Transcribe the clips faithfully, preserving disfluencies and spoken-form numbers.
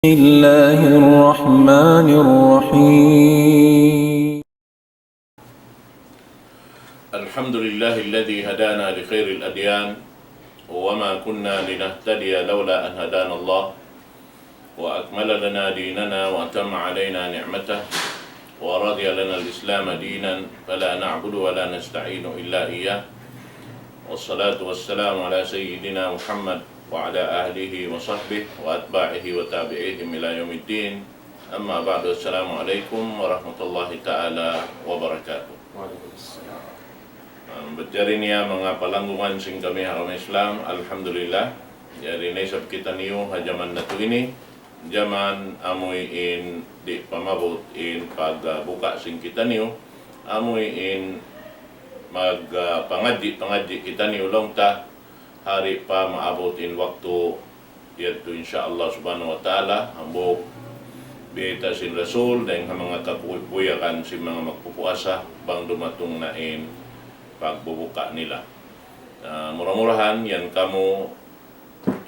الله الرحمن الرحيم. الحمد لله الذي هدانا لخير الأديان، وما كنا لنهتدي لولا أن هدانا الله، وأكمل لنا ديننا وأتم علينا نعمته، ورضي لنا الإسلام دينا، فلا نعبد ولا نستعين إلا إياه. والصلاة والسلام على سيدنا محمد وعلى أهله وصحبه وأتباعه وتابعيهم إلى يوم الدين. أما بعد، السلام عليكم ورحمة الله تعالى وبركاته. Wa alaikum salam. Um, bat jari niya manga palanggungan sin kami ha agama Islam, alhamdulillah. Jari na isab kitaniyu ha jaman natu' ini, jaman amuin di' pa maabut in pagbuka sin kitaniyu, amuin mag, ah, pangadji', pangadji' kitaniyu laung ta, ha di' pa maabut in waktu yadtu, insya Allah subhanahu wa ta'ala, hambuuk bayta' sin Rasul, dayn ha manga kakuyagan sin manga magpupuasa, bang dumatung na in pagbubuka nila. Ah, mura-murahan, yan kamu,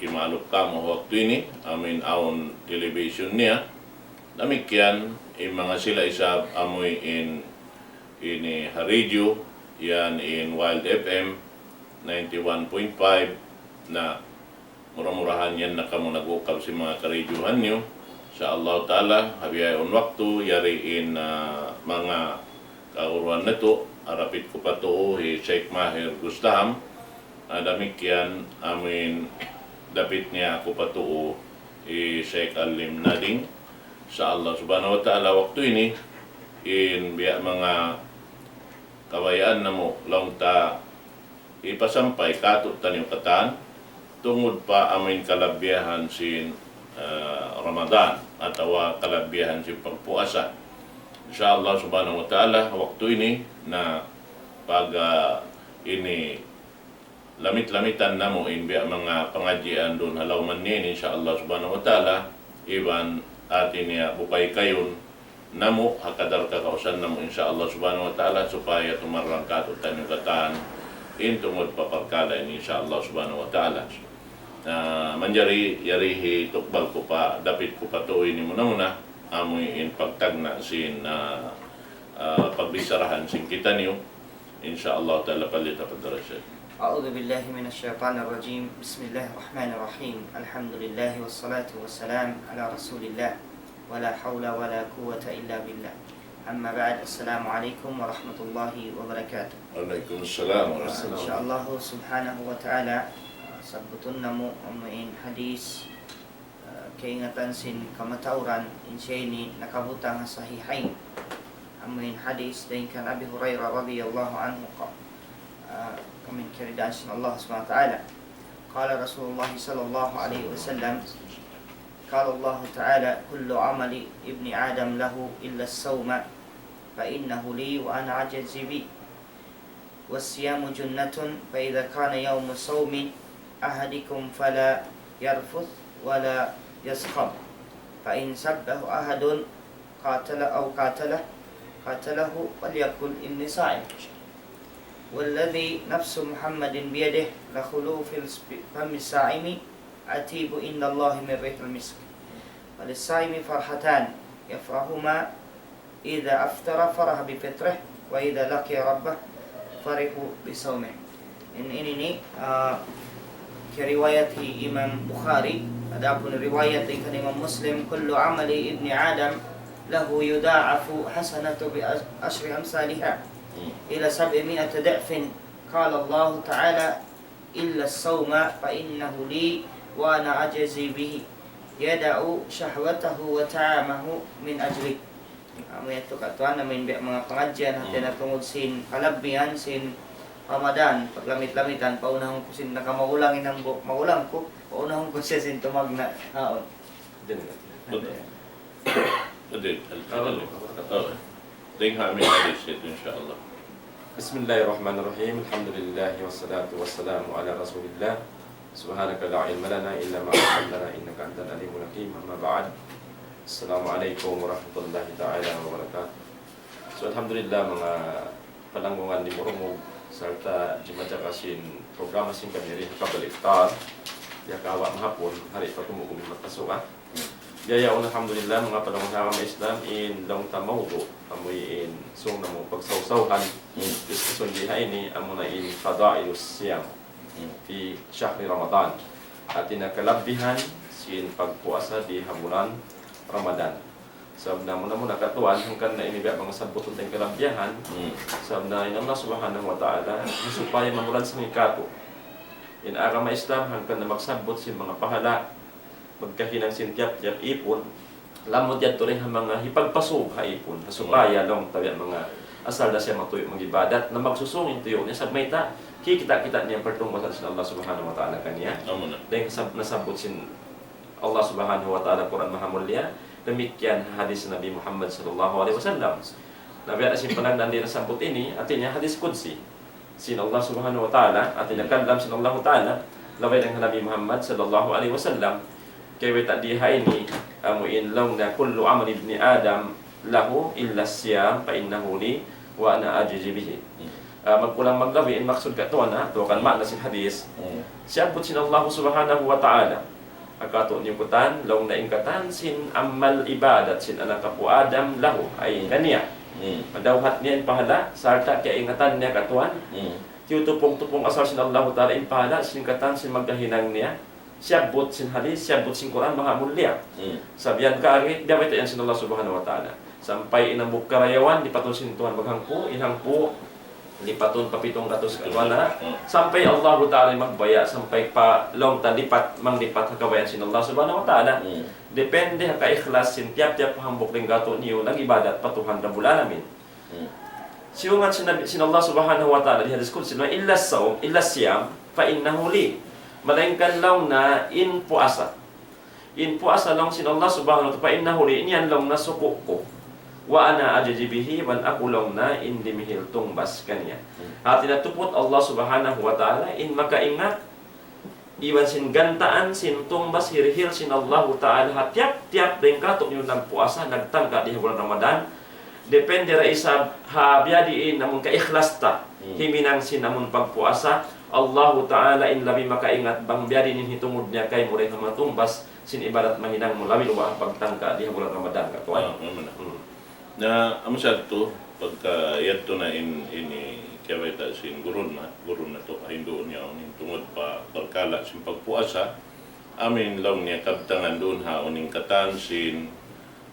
kimaalup kamu waktu ini, amuin awn television niya. Damikkiyan, in manga sila isab, amuin ini ha radio, yan in Wild F M ninety-one point five na mura-murahan yan na kamu nag-ukab sin manga karadyohan niyu. Insya Allah ta'ala, ha bihaun waktu, yari in, ah, manga kaguruan natu', harapit ku pa tuu hi Sheikh Maher Gustaham, ah, damikkiyan, amuin dapit niya aku pa tuu hi Sheikh Alim Nading. Insya Allah subhanahu wa ta'ala, waktu ini, in biya' manga kabayaan namu' laung ta hipasampay kātu'niyu katan, tungud pa amuin kalabbiyahan sin, eh, Ramadan, atawa kalabbiyahan sin pagpuasa. Insya Allah subhanahu wa ta'ala, waktu ini na pag, ah, ini lamit-lamitan namu' in biya' manga pangadjian duun ha lawm niya ini, insya Allah subhanahu wa ta'ala, iban hati niya bukay kayun namu', ha kadar kakausan namu', insya Allah subhanahu wa ta'ala, supaya tumarrang kātu'niyu katan in tungud pa parkala' ini, insya Allah subhanahu wa ta'ala. Na manjari, yari hitukbal ku pa, dapit ku pa tuu ini muna-muna, amuin pagtagna' sin, ah, ah, pagbicharahan sin kitaniyu, insya Allah ta'ala, فليتفضل الشيخ. أعوذ بالله من الشيطان الرجيم. بسم الله الرحمن الرحيم. الحمد لله والصلاة والسلام على رسول الله. ولا حول ولا قوة إلا بالله. أما بعد، السلام عليكم ورحمة الله وبركاته. وعليكم السلام ورحمة الله. Insya Allah subhanahu wa ta'ala, ah, sabbutun namu' amuin hadith, ah, kaingatan sin kamatauran, in siya ini nakabutang ha Sahihain. Amuin hadith dayn kan Abi Hurairah radiyallahu anhu qa-, ah, amuin kiyaridaan sin Allah subhanahu wa ta'ala. قال رسول الله صلى الله عليه وسلم، قال الله تعالى: كل عمل ابن آدم له إلا الصوم فإنه لي وأنا أجزي به، والصيام جنة، فإذا كان يوم صوم أحدكم فلا يرفث ولا يصخب، فإن سبه أحد قاتل أو قاتله، قاتله فليقل: إني صائم. والذي نفس محمد بيده، لخلوف فم الصائم أطيب عند الله من ريح المسك. وللصائم فرحتان يفرحهما، إذا أفطر فرح بفطره، وإذا لقي ربه فرح بصومه. In ini ini, ah, kariwayat hi Imam Bukhari, adapun riwayat dayn kan Imam Muslim, كل عمل ابن آدم له يضاعف حسناته بعشر أمثالها إلى سبعمائة ضعف. قال الله تعالى: إلا الصوم فإنه لي وأنا أجزي به، يدع شهوته وطعامه من أجلي. Amu yadtu katuan, amu in biya' manga pangadjian, hati na tungud sin kalabbihan sin Ramadan, paglamit-lamitan, paunahun ku sin nakamagulang in hambuuk magulang ku, paunahun ku siya sin tumagna'. Haun. Betul. Betul. Oh. Dayn ha amuin hadith yadtu, insya Allah. بسم الله الرحمن الرحيم. الحمد لله والصلاة والسلام على رسول الله. سبحانك لا علم لنا إلا ما علمتنا إنك أنت العليم الحكيم. أما بعد. السلام عليكم ورحمة الله تعالى وبركاته. So, alhamdulillah, manga palanggungan di Murumug, sarta' jimajaka sin programa sin kami ri ha Kabal Iftar, ya kawa' mahapun, hari pa kumukum matasuka. Biya' yaun, alhamdulillah, manga palangga' ha agama Islam, in laung ta mawdu', amu in sung namu' pagsawsawhan, Hmm. diskusyon di ha ini, amu na in fadailus siyam Hmm. fi shahri Ramadan. Hati niya kalabihan sin pagpuasa di ha bulan Ramadan. Sabab na muna-muna katuan, hangkan na ini biya' manga sabbutun ta in kalabihan, Hmm. sabab na in Allah Subhanahu wa Ta'ala, supaya mamulansang katu'. In agama Islam, hangkan na magsabbut sin manga pahala', pagkahinang sin tiyap-tiyap ipun, lamud yadtu dayn ha manga hipagpasūb ha ipun, ha supaya laung ta biya' manga asal da siya matuyu' mag-ibadat, na magsusūng in tuyu' niya, sabab mayta', kikita'-kita' niya in partungbasan sin Allah Subhanahu wa Ta'ala kaniya. Amu na. Dayn sab-, nasabbut sin Allah Subhanahu wa Ta'ala Qur'an Maha Mulia, damikkiyan hadis Nabi Muhammad sallallahu alayhi wasallam. Na biya' na sin panagnan di' nasabbut ini, hati niya hadis qudsi sin Allah Subhanahu wa Ta'ala, hati niya kalam sin Allah Ta'ala, laung dayn ha Nabi Muhammad sallallahu alayhi wasallam, kay wayta' di ha ini, amu in laung niya كل عمل ابن آدم له إلا الصيام فإنه لي وأنا أجزي به. Hmm. Ah, magkulang maglabi in maksud katuan, ha, tukan Hmm. makna sin hadis. Hmm. Siyabbut sin Allah Subhanahu wa Ta'ala ha katu'niyu katan, laung niya in katan sin amal ibadat sin anak apu' Adam lahu, ay Hmm. kaniya. Hmm. Madawhat niya in pahala', sarta' kiyaingatan niya katuan. Hmm. Tiyutupung-tupung asal sin Allahu Ta'ala in pahala', sin katan sin magkahinang niya. Siyabbut sin hadis, siyabbut sin Qur'an, maha mulia. Hmm. Sabiyan ka ari, biya' bayta' yan sin Allah Subhanahu wa Ta'ala. Sampay in hambuuk karayawan, lipatun sin Tuhan maghangpu', in hangpu', lipatun pa pitung gatus katuan na. Hmm. Sampay Allahu Ta'ala magbaya', sampay pa laung ta lipat, manglipat ha kabayaan sin Allah Subhanahu wa Ta'ala. Hmm. Depende ha kaikhlas sin tiyap-tiyap hambuuk dayn katu'niyu nag-ibadat pa Tuhan Rabbul Alamin. Hmm. Siyungan sin Nabi, sin Allah Subhanahu wa Ta'ala di hadis qudsi, إلا الصوم، إلا الصيام، فإنه لي. Malaingkan laung niya in puasa. In puasa laung sin Allah Subhanahu wa Ta'ala, فإنه لي, in yan laung niya suku' ku. وأنا أجزي به, iban aku laung niya in dimihil tungbas kaniya. Hmm. Hati niya tuput Allah Subhanahu wa Ta'ala in makaingat, iban sin gantaan sin tungbas hirihil sin Allahu Ta'ala ha tiyap-tiyap dayn katu'niyu nagpuasa, nagtangka di ha bulan Ramadan. Depende da isab ha biya' diin amun kaikhlas ta Hmm. himinang sin amun pagpuasa. Allahu Ta'ala in labi makaingat bang biya' diin in hitungud niya kaymu dayn ha manga tungbas sin ibadat mahinang mu labi luba' pagtangka di ha bulan Ramadan katuan. Ah, amu na. Hmm. Na, amu sa yadtu, pagka yadtu na in, ini, kiyabayta' sin guru na, guru natu', hinduun niya, in tungud pa parkala' sin pagpuasa, amu in laung niya kabtangan duun ha unu in katan sin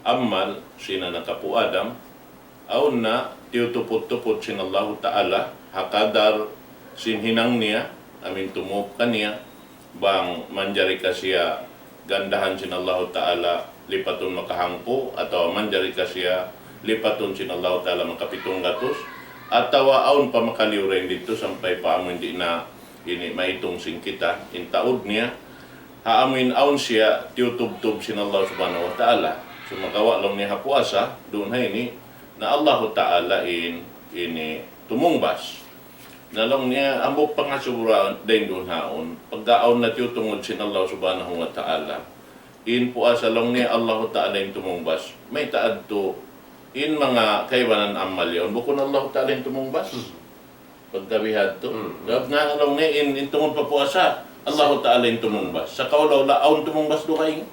amal sin anak apu' Adam, awn na tiyutuput-tuput sin Allahu Ta'ala, ha kadar sin hinang niya, amu in tumup kaniya, bang manjari ka siya gandahan sin Allahu Ta'ala lipatun makahangpu', atawa manjari ka siya lipatun sin Allahu Ta'ala makapitung gatus, atawa awn pa makaliyu dayn didtu sampay pa amu in di' na ini maitung sin kita, in taud niya, ha amu in awn siya tiyutubtub sin Allah Subhanahu wa Ta'ala. Sumagawa' laung niya ha puasa, duun ha ini, na Allahu Ta'ala in, ini tumungbas. Na laung niya, hambuuk pangasubu ra dayn duun ha yaun, pagka awn na tiyutungud sin Allah Subhanahu wa Ta'ala. In puasa laung niya, Allahu Ta'ala in tumungbas. Mayta' adtu, in manga kaibanan amal yaun, bukun Allahu Ta'ala in tumungbas. Hmm. Pagka bihadtu. Hmm. Sabab nga laung niya, in, in tungud pa puasa, Allahu Ta'ala in tumungbas. Sa' kaula-ula, awn tumungbas dugaing.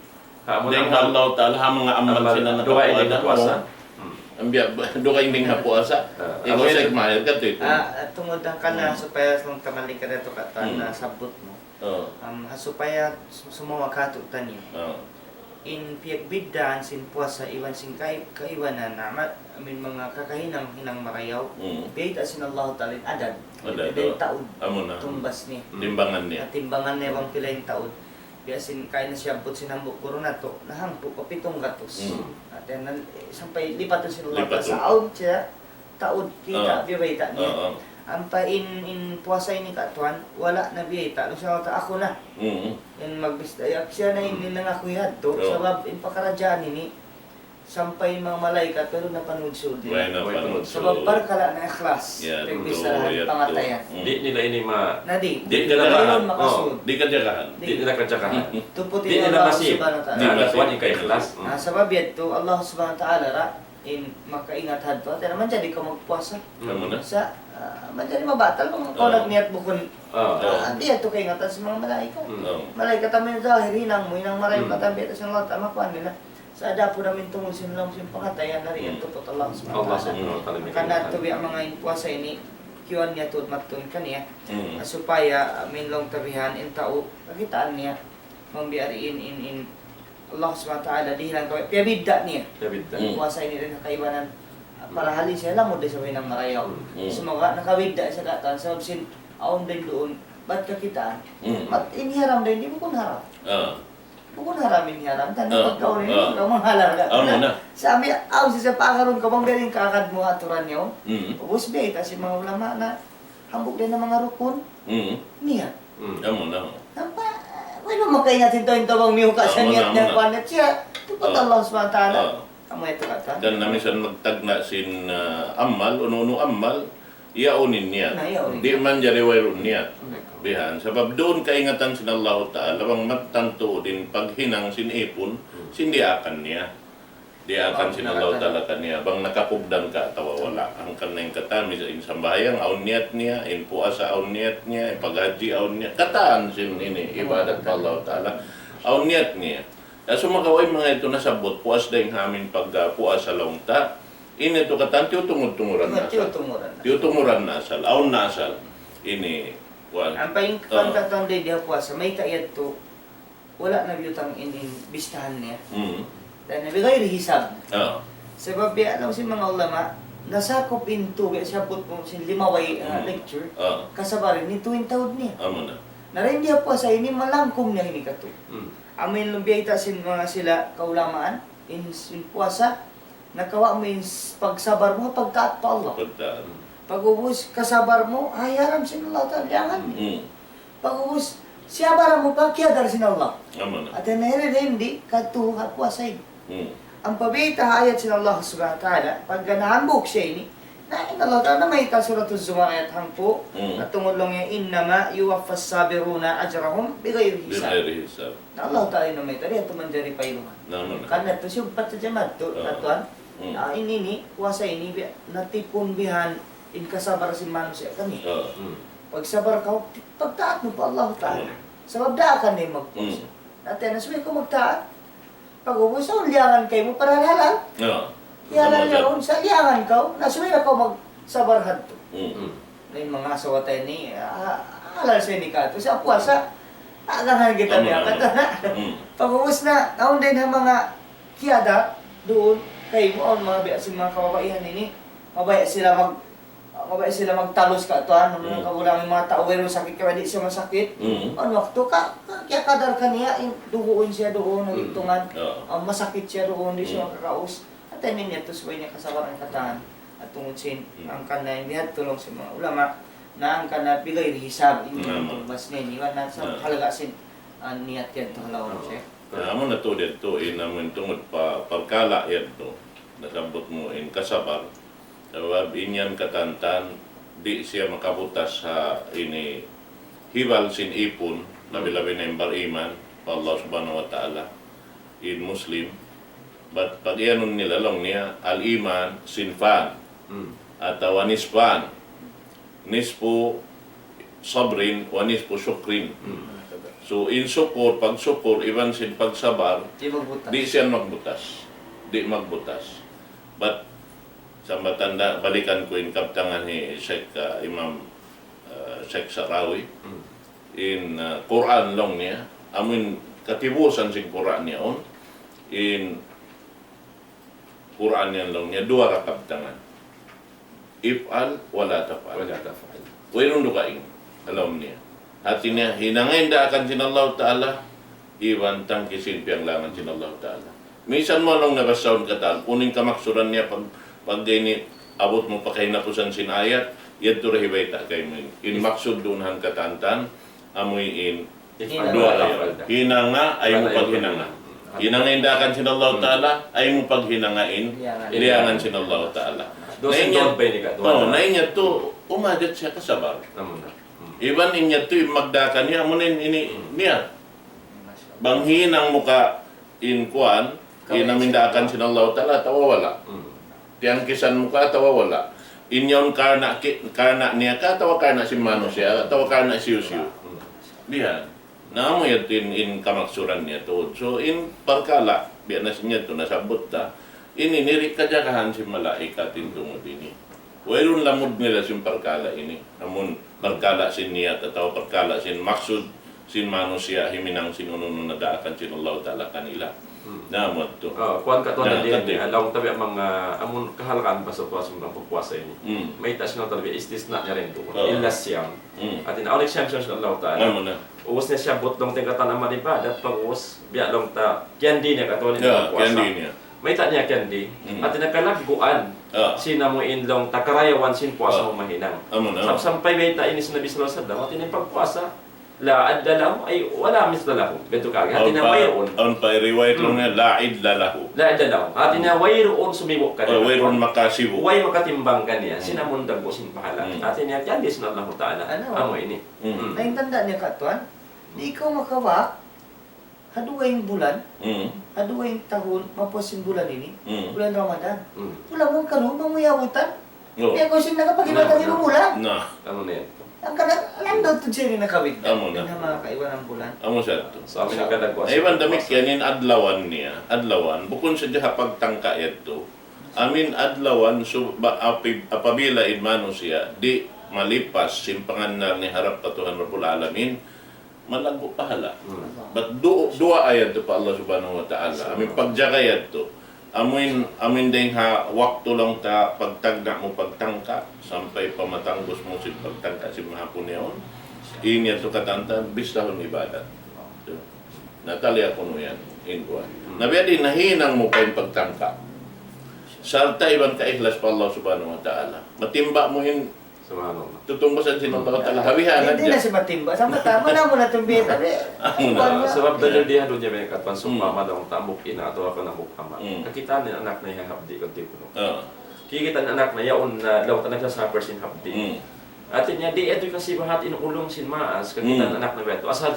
Ha, amun dayn ha amal, Allahu Ta'ala, ha manga amal, amal sin anak dugaing apu' dayn ha Adam, puasa. Oh. Hmm. Ambiya', dugaing dayn ha puasa. Ah. Ikaw, Sheikh Mahir, katu' itu. Ah, tungud hangkan na Hmm. supaya laung ta malik katu' katan Hmm. nasabbut mu. Oh. Um, ha supaya su-, sumagawa' katu'niyu. Oh. In piyagbiddaan sin puasa iban sin kai-, kaibanan amal, amu in manga kakahinang-hinang marayaw. Hmm. Biyayta' sin Allahu Ta'ala in adad. Adad, oh. Taud. Amu na. Tungbas niya. Hmm. Timbangan niya. Timbangan niya bang pila in taud. Biya' sin kaina siyabbut sin hambuuk guru natu', nahangpu' pa pitung gatus. Hmm. Hati niya, eh, sampay lipatun sin Allah Ta'ala. Lipatun. Sa' awn siya, taud kita, ah, biya' bayta' niya. Ah, ah. Ampa in, in puasa ini katuan, wala' na biyayta'. Laung sin Allah Ta'ala, aku na. Hmm. In magbista, ya, siya na in, hmm, in nangaku yadtu. Oh. Sabab in pakaradjaan ini, sampay in manga malaikat, wala' napanud sud nila. Way napanud sud. Sabab parkala' na ikhlas. Yadtu, pagbichara yadtu. Pangatayan. Mm. Di' nila ini ma-, na di', di' nila ma-, gayon makasud. Oh, di' kajagahan. Di'. Di' nila kajagahan. Tuput nila Allah Subhanahu wa Ta'ala. Di' masib. Di' masib. Katuan in kaikhlas. Mm. Ah, sabab yadtu, Allah Subhanahu wa Ta'ala ra, in makaingat hadtu, hati niya manjari kaw magpuasa. Amu na. Sa', ah, manjari mabatal, kung kaw nagniyat bukun. Ah. Ah, di' yadtu kaingatan sin manga malaikat. Mm. Malaikat amu in zahir, hinang mu, hinang marayaw, mm, katan biyayta' sin Allah Ta'ala, makuan nila. Sa' adapun amin tungud sin laung sin pangatayan, na rin tuput Allah Subhanahu wa Ta'ala. Subhanahu wa Ta'ala. Hangkan na tuud biya' manga in puasa ini, kiyuan niya tuud matun kaniya. Hmm. Supaya, amin laung ta bihan, in tau, kakitaan niya, bang biya' diin, in, in, Allah Subhanahu wa Ta'ala, dihilan kaw, piyabidda' niya. Piyabidda'. Hmm. Puasa ini dayn ha kaibanan, para hali siya, lamud da sa' way na marayaw. Hmm. Sumagawa', nakabidda' siya katan, sabab sin, awn dayn duun, bat kakitaan. Hmm. Bat in hiyaram dayn di', bukun haram. Ah. Bukun haram in hiyaram, tan Ah, pagkaun ini, ah. Ikaw manghalar ka. Amu na. Sa' amu, aw, sa' sa' pakakarun ka, bang biya' diin kaagad mu aturan niya, oh. Mm. Ubus biya' ita sin manga ulama na, hambuuk dayn ha manga rukun, Mm. niyat. Mm. Amu na. Nampa, wala' makaingat in tau, in tau bang miyuka sa Amu na, niyat amu niya, na. Kuwan niya siya, tuput Ah. Allah Subhanahu wa Ta'ala. Ah. Amu yadtu katan. Tan na minsan magtagna' sin, ah, amal, unu-unu amal, yaun in niyat. Na, yaun in niyat. Di' manjari wayruun niyat. Hmm. Bihan. Sabab duun kaingatan sin Allahu Ta'ala, bang mattan tuud in paghinang sin ipun, Hmm. sin diyaakan niya. Diyaakan sin Allahu Ta'ala kaniya. Bang nakapugdan ka atawa wala'. Hangkan na in katan, minsan in sambahayang, awn niyat niya, in puasa, awn niyat niya, in paghajji, awn niyat. Katan sin ini, ibadat pa Allahu Ta'ala. Awn niyat niya. Sumagawa' in manga yadtu nasabbut, puas dayn ha amin pag, ah, puasa laung ta. Ini yadtu katan tiyutungud-tunguran na asal. Tiyutunguran na. Tiyutunguran na asal. Awn na asal. Ini, kuwan. Ampa in Ah. pagkatan dayn di ha puasa, mayta' yadtu, wala' na biyutang in, in bistahan niya. Mm. Dayn na bi ghayri hisab. Ah. Sabab biya' laung sin manga ulama, nasakup in tu, biya' sabbut mu sin limabay, ah, Mm. lecture, Ah. kasabaran ini tu in taud niya. Amu na. Na dayn di ha puasa ini, malangkum niya ini katu'. Mm. Amu in laung biya' ita sin manga sila kaulamaan, in, in puasa, nakawa' mu in s-, pagsabar mu, pagtaat pa Allah. Pagtaat. Pag'ubus, kasabar mu, ha hiyaram sin Allah Ta'ala, jangan. Mm. Pag'ubus, siyabaran mu pa kiyadar sin Allah. Amu na. Hati niya, di' katu' ha puasa ini. Mm. Ampa biya' ha ayat sin Allah Subhanahu wa Ta'ala, pagka nahambuuk siya ini, na in Allah Ta'ala, mayta' Suratuz Zumar ayat hangpu', Mm. at tungud laung niya, إنما يوفى الصابرون أجرهم بغير حساب. Bighairi hisab. Na Allah Ta'ala in mayta', di' yadtu manjari pailuhan. Na, na, na. Karna' yadtu siyumpat sadja madtu, Ah. katuan. Hmm. Ah, ini, ini, puasa ini, biya', natipun bihan in kasabar sin manusiya' kaniya. Ah. Hmm. Pagsabar kaw, pagtaat mu pa Allah Ta'ala. Hmm. Sabab daakan niya magpuasa. Hmm. Hati niya, subay kaw magtaat. Pag'ubus, awn liyangan kaymu, parahal halal. Ah. Liyangan Sama yaun, sa' liyangan kaw, na subay na kaw magsabar hadtu. Hmm. Hmm. Na in manga asawa ta ini, ah, halal sa ini katu'. Sa' puasa, agangan kita Amu niya, na, kata amu na. Na. Mm. Pag'ubus na, awn dayn ha manga kiyada, duun, kaymu, awn manga biya' sin manga kababaihan ini, mabaya' sila mag-, mabaya' sila magtalus katuan, manga Mm. kagulang, manga tau, wayruun sakit, kaya di' siya masakit. Mm. Awn waktu ka, ka-, kiyakadar kaniya, in, duguun siya duun, Mm. nagitungan, Oo. ah, masakit siya duun, di' siya Mm. makakaus. Hati niya yadtu subay niya kasabaran katan. At tungud sin, Hmm. hangkan na in bihadtu laung sin manga ulama, na hangkan na bighairi hisab, in Hmm. tugbas niya ini, iban na sa Hmm. halaga' sin, ah, niyat yadtu halaum, Hmm. Sheikh. Na, amu na tuud yadtu, in amu in tungud pa, parkala' yadtu, nasabbut mu in kasabar. Sabab in yan katantan, di' siya makabutas ha ini hibal sin ipun, labi-labi na in bariman, pa Allah Subhanahu wa Ta'ala, in Muslim, Bat pag-iyanun nila laung niya, al-iman sinfan, Hmm. atawa nisfan. Nisfu sabrin wa nisfu shukrin. Hmm. So, in sukur, pagsukur, iban sin pagsabar, Di' magbutas. di' siya magbutas. Di' magbutas. Bat, sambatan da, balikan ku in kabtangan hi Sheikh, uh, Imam, uh, Sheikh Sarawi. Hmm. In, uh, Qur'an laung niya, amu in katibusan sin Qur'an yaun, in Qur'an yan laung niya, duwa ra kabtangan. If'al wa la taf'al. Wa la taf'al. Wayruun dugaing, laung niya. Hati niya, hinanga in daakan sin Allah Ta'ala, iban tangkisi in piyanglangan sin Allah Ta'ala. Minsan mu laung nabasahun katan, unu in kamaksuran niya pag, pag ini abut mu pa kahinapusan sin ayat, yadtu ra hibayta' kaymu in. In maksud duun han katantan, amu in Hinanga. duwa ra yaun. Hinanga, ayaw mu paghinanga. Hinanga in daakan sin Allah Ta'ala, ayaw mu paghinanga in Liyangan. liyangan sin Allah Ta'ala. Duwa Na in sin yadtu, duwa ba ini ka? Duwa oh, ra. na in yadtu, umajat siya kasabar. Amu na. Hmm. Iban in yadtu, in magdaakan niya, amu na in ini, Hmm. niya. Bang hinang mu ka in kuwan, Kawin in amin daakan sin Allah Ta'ala, atawa wala'. Hmm. Tiyangkisan mu ka, atawa wala'. In yaun karna' ki-, karna' niya ka, atawa karna' sin manusiya', atawa karna' hisiyu-siyu. Hmm. Bihan. Na amu yadtu in, in kamaksuran niya tuud. So, in parkala', Biya' na sin yadtu nasabbut ta, ini in di' kajagahan sin malaikat in tungud ini. Wayruun lamud nila sin parkala' ini. Amun parkala' sin niyat atawa parkala' sin maksud sin manusiya' himinang sin unu-unu na daakan sin Allahu Ta'ala kanila. Hmm. Na, amu yadtu. Ah, kuwan ka tuwan Na, na din, kati. Laung tabi' manga, ah, amun kahalgaan pa sa tuwa sin pagpuasa ini. Hmm. Mayta' sin Allahu Ta'ala istisna niya rin tuwan. Oh. Illa siyam. Hmm. Hati niya, awn exemption sin Allahu Ta'ala. Amu na. Ubus niya siyabbut laung ta in katan amal ibadat, pag-ubus, biya' laung ta, kiyandi niya katuwan in Ya, pagpuasa. Kiyandi niya. Mayta' niya kiyandi. Hmm. Hati niya kalagguan. Ah. Sin amu in laung ta karayawan sin puasa Ah. mu mahinang. Amu na. Sam-, sampay bayta' ini sin Nabi sallallahu alayhi wasallam. Hati niya pagpuasa, la adda lahu, ay, wala misla lahu. Betul ka? Hati niya Awn pa, wayruun. Awn pa riwayat Hmm. laung niya, la idla lahu. La idla lahu. Hati niya wayruun sumibu' kaniya. Oh, wayruun makasibu'. Way makatimbang kaniya. Hmm. Sin amun daggu' sin pahala'. Hmm. Hati niya, kiyandi sin Allahu Ta'ala. Anu? Amu ini. Hmm. Hmm. Na in tanda' niya katuwan, di' kaw makabak, ha dugaing bulan, Hmm. ha dugaing tahun, mapus sin bulan ini, Hmm. bulan Ramadan. Hmm. Bulan mu kalu, mamuyabutan. Oh. Kaya ko sin nakapag-iba Na, tayo na. Bulan. Na. Amu na yan. Hangkan, alam daw to siya rin nakawid. Amu na. Yung mga kaiwan ng bulan. Amu sa to. So, amu na kadagwas. Iban damikkiyan in adlawan niya, adlawan, bukun sadja ha pagtangka yadtu. Amu in adlawan, so, ba, api-, apabila in manusiya', di' malipas sin pangannal niya harap pa Tuhan Rabbul Alamin, malaggu' pahala'. Hmm. Bat du-, duwaa yadtu pa Allah Subhanahu wa Ta'ala. Amu in pagjaga yadtu. Amu in, amu in dayng ha waktu laung ta pagtagna' mu pagtangka, sampay pa matanggus mu sin pagtangka sin mahapun yaun. In yadtu katantan, bistahun ibadat. Na tali aku nu yan, in kuwan. Hmm. Na biya' diin, nahinang mu pa in pagtangka. Sarta' iban kaikhlas pa Allah Subhanahu wa Ta'ala. Matimba mu in Subhanallah. Tutungbasan sin Allah Ta'ala. Hawihan Di', di' na hadja. Siya matimba. Sa' mata, mana mu na tumbiya, tabi'. Amu na. Sabab dalil di ha dunya biya' katan, Hmm. sawpama laung ta hambuuk ina' atawa kan hambuuk ama'. Hmm. Kakitaan niya in anak niya hapdi' kan tipuno. Ah. Kikita' in anak niya, yaun na, laung ta nagsasuffer sin hapdi'. Hmm. Hati niya, di' yadtu kasi bahat in ulung sin maas, kakitaan Hmm. anak niya yadtu. Asal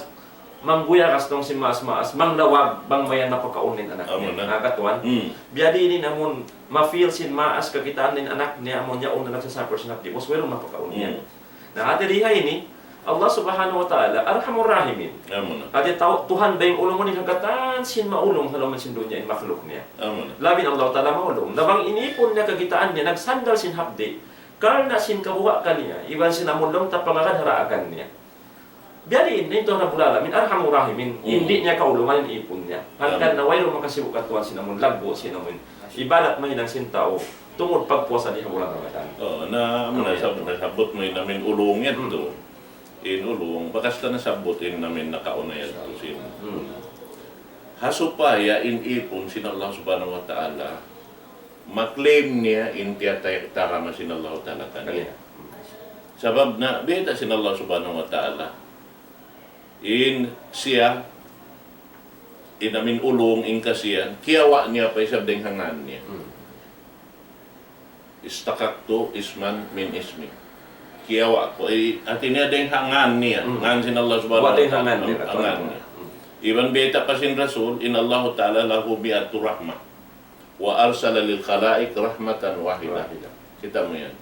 mangguyakas laung sin maas-maas, manglawag, bang mayan mapakaun in anak Amu niya. Na. Na, katuan. Hmm. Biya' diin in amun ma-feel sin maas kakitaan in anak niya, amun yaun na nagsasuffer sin hapdi', ubus wayruun mapakaun niya. Hmm. Na, hati di ha ini, Allah Subhanahu wa Ta'ala, Arhamur Rahimin. Amu na. Hati tau, Tuhan dayng ulungun in kakitaan sin maulung ha lawm sin dunya in makhluk niya. Amu na. Labi in Allah Ta'ala maulung. Na bang in ipun niya kakitaan niya, nagsandal sin hapdi', karna' sin kabuga' kaniya, iban sin amun laung ta pangagad ha daakan niya. Biya' diin, in Tuhan Rabbul Alamin, Arhamur Rahimin, Hmm. di' niya kaulungan in ipun niya. Hangkan Amin. na wayruun makasibu' katuan sin amun laggu', sin amun ibadat mahinang sin tau, tungud pagpuasa di ha bulan Ramadan. Oh, na, amu na, Amin. Sab-, nasabbut mu in amun ulung yadtu. Hmm. In ulung, bakas ta nasabbut in amun nakauna yadtu sin. Hmm. Ha supaya in ipun sin Allah Subhanahu wa Ta'ala, ma-claim niya in tiyatay-, tiyatagama sin Allah Ta'ala kaniya. Kaniya. Sabab na, bayta' sin Allah Subhanahu wa Ta'ala, in siya, in amun ulung, in kasiyan, kiyawa' niya pa isab dayng ha ngan niya. Hmm. اشتققت اسما من اسمه. Kiyawa' ku, eh, hati niya dayng ha ngan niya. Hmm. Ngan sin Allah Subhanahu wa Ta'ala. Wa dayng ha ngan niya, ha ngan niya. Hmm. Iban bayta' pa sin Rasul, إن الله تعالى له مائة رحمة. وأرسل للخلائق رحمة واحدة. Wahida. Kita' mu yan.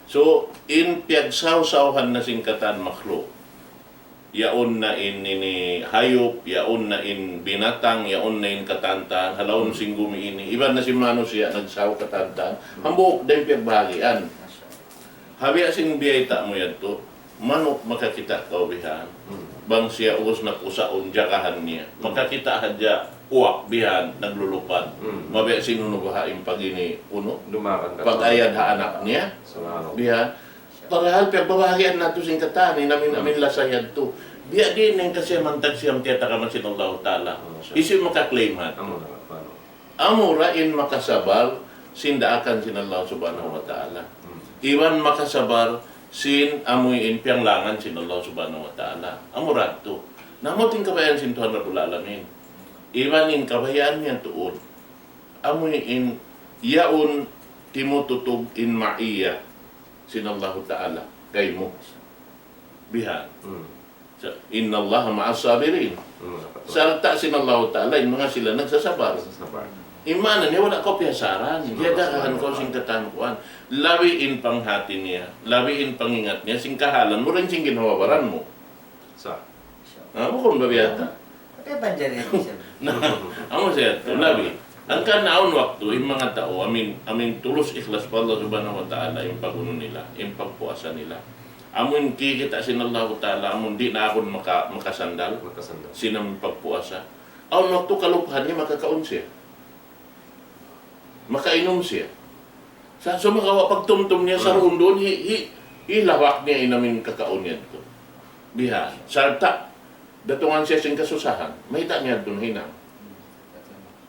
So, in piyagsawsawhan na sin katan makhluk. Yaun na in ini hayup, yaun na in binatang, yaun na in katantan, ha lawm Hmm. sin gumi ini. Iban na sin manusiya' nagsaw katantan. Hmm. Hambuuk da in piyagbahagian. Ha biya' sin biyayta' mu yadtu, manuk makakita' kaw bihan. Hmm. Bang siya ubus na pusaun jagahan niya. Hmm. Makakita' hadja uwak bihan, naglulupad. Hmm. Mabiya' sin unu baha' in pag-ini unu. Dumagan ka. Pag-ayad ha anak niya. Subhanallah. Bihan. Parahal piyagbabahagian natu' sin katan, in amun, Hmm. amun lasa yadtu. Biya' diin in kasiyaman tagsiyam tiyatagama sin Allah Ta'ala. Masha Allah. Hisiyu maka-claim hat? Amu na, paano? Amura in makasabar sin daakan sin Allah Subhanahu wa Ta'ala. Hmm. Iban makasabar sin amu in piyanglangan sin Allah Subhanahu wa Ta'ala. Amura yadtu. Na amu in kabayaan sin Tuhan Rabbul Alamin. Iban in kabayaan niya tuud. Amu in yaun timututug in ma'iyya sin Allahu Ta'ala kaymu. Bihan. Hmm. Sa-, إن الله مع الصابرين. Hmm. Sarta' sin Allahu Ta'ala in manga sila nagsasabar. Nagsasabar. In maana niya wala' kaw piyasaran. Sin Allahu Ta'ala. Diyagahan kaw sin katan kuwan. Labi in panghati niya, labi in pangingat niya, sin kahalan mu dayn sin ginhawa-baran mu. Sa. Ha, bukun ba biya' ta? Tapi panjari yan, sir. Amu siya tu, labi. Hangkan awn waktu, in manga tau, amin, amin tulus ikhlas pa Allah Subhanahu wa Ta'ala, in pag-unu nila, in pagpuasa nila. Amun kikita' sin Allah Ta'ala, amun di' na aku maka-, makasandal, Makasandal. sin amun pagpuasa. Awn waktu kalupahan niya makakaun siya. Makainum siya. Sa' sumagawa' pagtumtum niya sa Hmm. duun, hi-, hi-, hilawak niya in amin kakaun niya tu. Bihan. Sarta', datungan siya sin kasusahan. Mayta' niya duun hinang.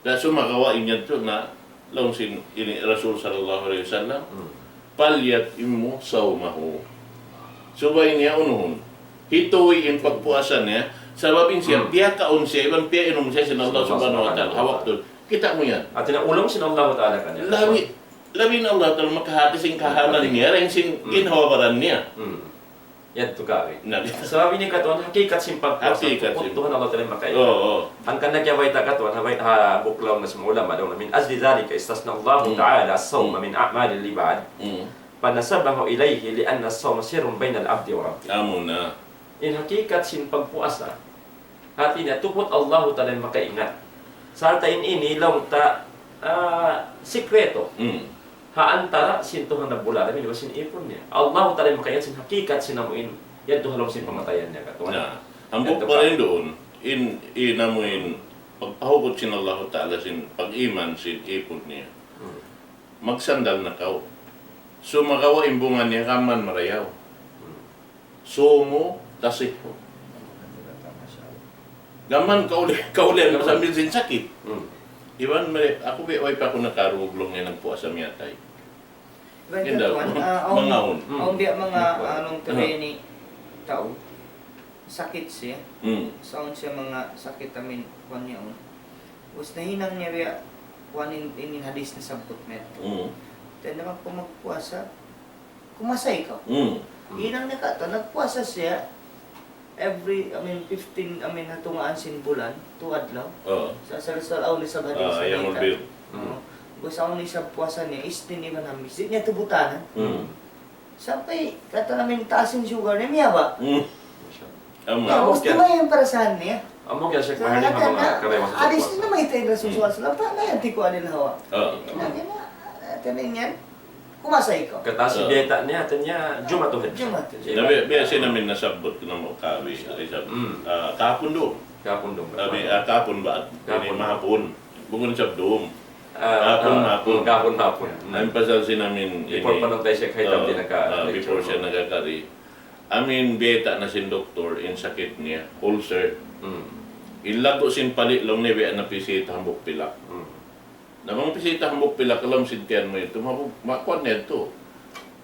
Sa' sumagawa' in yan tu na, laung sin ini Rasul sallallahu alayhi wasallam, Hmm. فليتم صومه. Subay niya unuhun. Hituwi in pagpuasa niya. Sabab in siya, Hmm. piyakaun siya, iban piyainum siya sin Allah Subhanahu wa Ta'ala. Ha waktu. Kita' mu yan. Hati niya ulung sin Allah Ta'ala kaniya. Labi, labi in Allah Ta'ala makahati sin kahalan niya, dayn sin Hmm. ginhawa-baran niya. Hmm. Yadtu kari. Na, di- Sabab ini katuan hakikat sin pagpuasa. Hakikat sin Tuhan Allah Ta'ala makaingat. Oo, oo. Hangkan na kiyabayta' katuan, ha bayta', ha buklaw na sin ulama, daw na, من أجل ذلك استثنى الله Hmm. تعالى الصوم Hmm. من أعمال العباد. Hmm. فنسبه إليه لأن الصوم سر بين العبد وربه. Amuna. In hakikat sin pagpuasa, hati niya tuput Allahu Ta'ala in makaingat. Sarta' in ini laung ta, ah, sikreto. Mm. Ha antara sin Tuhan Rabbul Alamin, iban sin ipun niya. Allahu Ta'ala in makaingat sin hakikat sin amu in, yadtu ha lawm sin pamatayan niya katuan. Na, hambuuk pa rin duun, in, in amu in, pagpahugut sin Allahu Ta'ala sin pag-iman sin ipun niya. Hmm. Magsandal na kaw. Sumagawa' in bunga niya gam mayan marayaw. Hmm. صوموا تصحوا. Gam mayan kauli-, kaulian sambil sin sakit. Hmm. Iban mari, aku bi, way pa aku nakarugulung in nagpuasa miyatay. Iban katuan, ah, awn, mangaun. Hmm. Awn biya' manga, ah, nung tuwi ini tau. Sakit siya. Hmm. Sa' awn siya manga sakit amin, kuwan niya awn. Ubus nahinang niya biya', kuwan in, in hadis nasabbut niya. Hmm. Then naman ku magpuasa, kumasay kaw. Hmm. Hinang niya katu', nagpuasa siya every, I mean, fifteen, I mean, ha tungaan sin bulan, tu adlaw. Oo. Sa', sa' Rasul, awn isab hadis Ah, na Yawmul ita. Bid. Oo. Hmm. Ubus awn isab puasa niya, Isnin iban Hamis. Di' niya tubutanan. Hmm. Sampay, katu' na amin taas in sugar niya, miyaba'. Hmm. Amu. Ya, amu gusto yan. Mo yung parasahan niya. Amu yan, Sheikh, sa mahal niya katan mga na, karaywan sa hadis pagpuasa. Na may tayo Rasul Hmm. sallallahu alayhi wasallam, pa, na yan, tiku anil hawa. Oo. Na, na, na, na, yan. Kumasay kaw. Kataas Ah. biyayta' niya, hati niya, Jumatu Hajji. Jumatu. Na, bi-, biya' sin amin nasabbut ku na mu kawi, isab, Hmm. ah, kahapun duun. Kahapun duun. Sabi, ah, kahapun ba? Kahapun. Ini mahapun. Bukun isab duun. Ah, kahapun, ah, mahapun. Hmm, kahapun, mahapun. Hmm. Amin pasal sin amin ini. Before pa nung tayo siya kahit Ah, ang pinaka ah, before lecture siya mo. Nagkakari. Amin biyayta' na sin doktor, in sakit niya, ulcer. Hmm. In lagu' sin pali' laung niya biya' na pisita hambuuk pilak. Hmm. Na bang pisita hambuuk pilak ha lawm sin tiyan mu yadtu, mabu-, makuan na yadtu.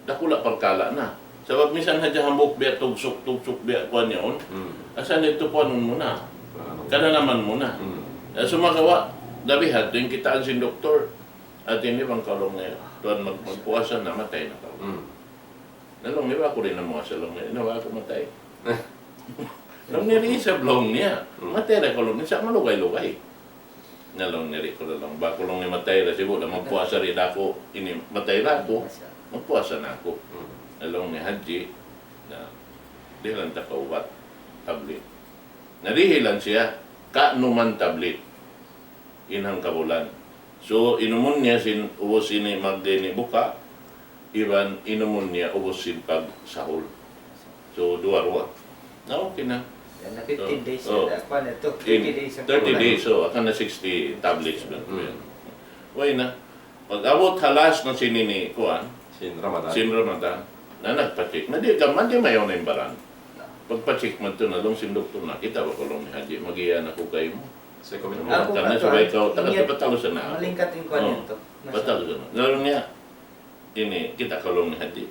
Dakula' parkala' na. Sabab misan hadja hambuuk biya' tugsuk, tugsuk biya' kuan yaun. Hmm. Asa na yadtu kuanun mu na. Ah. Kananaman mu na. Hmm. Eh, sumagawa', labi hadtu in kitaan sin doktor. Hati niya bang kaw laung niya, tuwan mag-, magpuasa na, matay na kaw. Hmm. Na laung niya, "Ba aku di' na muasa laung niya, na ba aku matay?" Laung niya, "Di' isab laung niya. Hmm. Matay ra kaw laung niya, sa' malugay-lugay." Na laung niya, "Di' ku na laung, ba aku laung niya matay ra, sibu' na magpuasa di' da aku, ini matay ra aku, magpuasa na aku." Hmm. Na laung niya, "Hadji, na, dihilan ta kaw ubat, tablet." Na dihilan siya, kaunuman tablet. In hangkabulan. So, inumun niya sin ubus ini mag-, ini buka, iban inumun niya ubus sin pag-sahur. So, duwa-ruwa. Na okay na. Yan na fifteen days na, kuwan na to, thirty days ang kulang. Thirty days, so, akan na sixty tablets na to yan. Way na. Pag-abut ha last na sin ini, kuwan, sin Ramadan. Sin Ramadan. Na nagpa-check. Na di', gaman di' mayaw na in baran. Pagpa-check man to na laung sin doktor na, "Kita' ba kaw laung ni Hadji, mag-iyan aku kaymu." Sa' kami Aku karna' katuan, subay kaw, taga ingat, patalusan na aku. Malingkat in kuwan Oh, yun to. Patalusan na. Laung niya, ini, "Kita' kaw laung ni Hadji.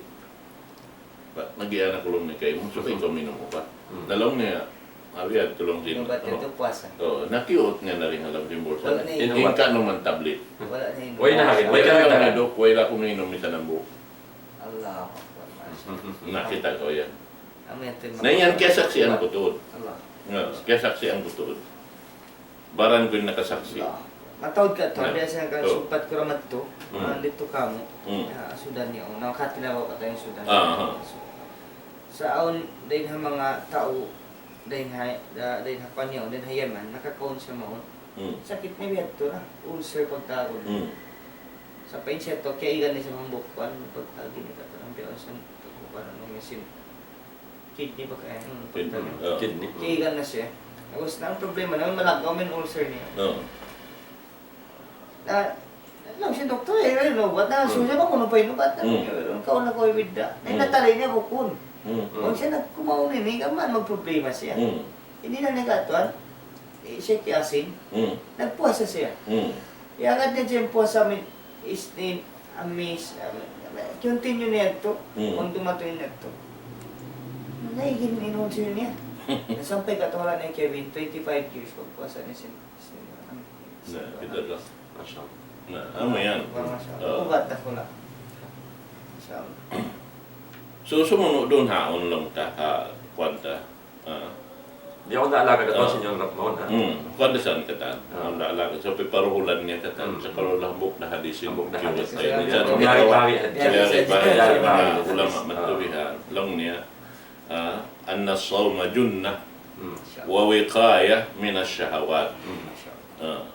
Ba, mag-iyan aku laung ni kaymu, subay kaw minum ubat." Hmm. Na laung niya, abi, yadtu laung sin, Ubat oh. Yadtu puasa. Oh, nakiyut niya na rin ha lawm sin bulsa. Wala na in-, in kaunuman tablet. Wala na in-, Way na hagit, way na hagit. Dok, way ra aku minum misan hambuuk. Allahu Akbar, masha Allah. Na, kita' kaw yan. Amu yan, Na yan, kiyasaksian ku tuud. Allah. Nga, kiyasaksian ku tuud. Baran ku in nakasaksi'. Allah. Mataud katu', Na. Biya' sa Oh. kasugpat ku ra madtu, Hmm. ah, didtu kamu, Hmm. ah, Sudan niya, oh, nakatinabaw katu' in Sudan. Ah, ah. Sa' awn, dayn ha manga tau, dayn ha, da-, dayn ha kuwan niya, dayn ha Yaman, nakakaun siya mawn. Hmm. Sakit niya biya' tu na, ulcer pagtawagun. Hmm. Sa' pa in siya tu, kiyaigan niya sin hambuuk kuwan, pagtawagun niya katan, biya' sa, kuwan, unu, sin kidney ba kaya, hmm, Kidney, pagtawagun. Ah. Kidney. Kiyaigan na siya. Tapos, na, ang problema na, malaggaw man in ulcer niya. Ah. Na, laung sin doktor, eh, ano, ba't na, Hmm. suya ba kunu pa yun, ba't na, Hmm. kaw na ko ibida. Na, Hmm. natali niya bukun. Hmm, hmm. Kung siya nagkumaon ini, kaman magproblema siya. Hmm. Hindi na niya katuan, eh, siya kiyasin. Hmm. Nagpuasa siya. Hmm. Iyagad niya siya puasa min, Isnin, Amis, ah, continue niya to. Hmm. Kung tumatuloy na to. Naigin inunsil niya. Nasampay katuwa na Kevin, twenty-five years pagpuasa niya sin Na, kita' da. Masya Allah. Na, amu yan. Wa, masya Allah. Oo. Ubat aku na. Masya Allah. So, sumunu' duun haun laung ta, ha, kuwan ta. Ah. Di' aku naalaka katuan Ah. sin Rap maun, ha? Hmm, kuwan da san katan. Ah. Aku naalaka. So, piparuhulan niya katan. Hmm. Sa' kalu hambuuk na hadis in Hambuuk na kiwat hadis. Tayo. Sa' Yari-yari hadis. Yari-yari hadis. Yari-yari hadis. Ulama Ah. matubihan. Laung niya, ah, أن الصوم جنة Hmm. ووقاية من الشهوات. Hmm. Ah.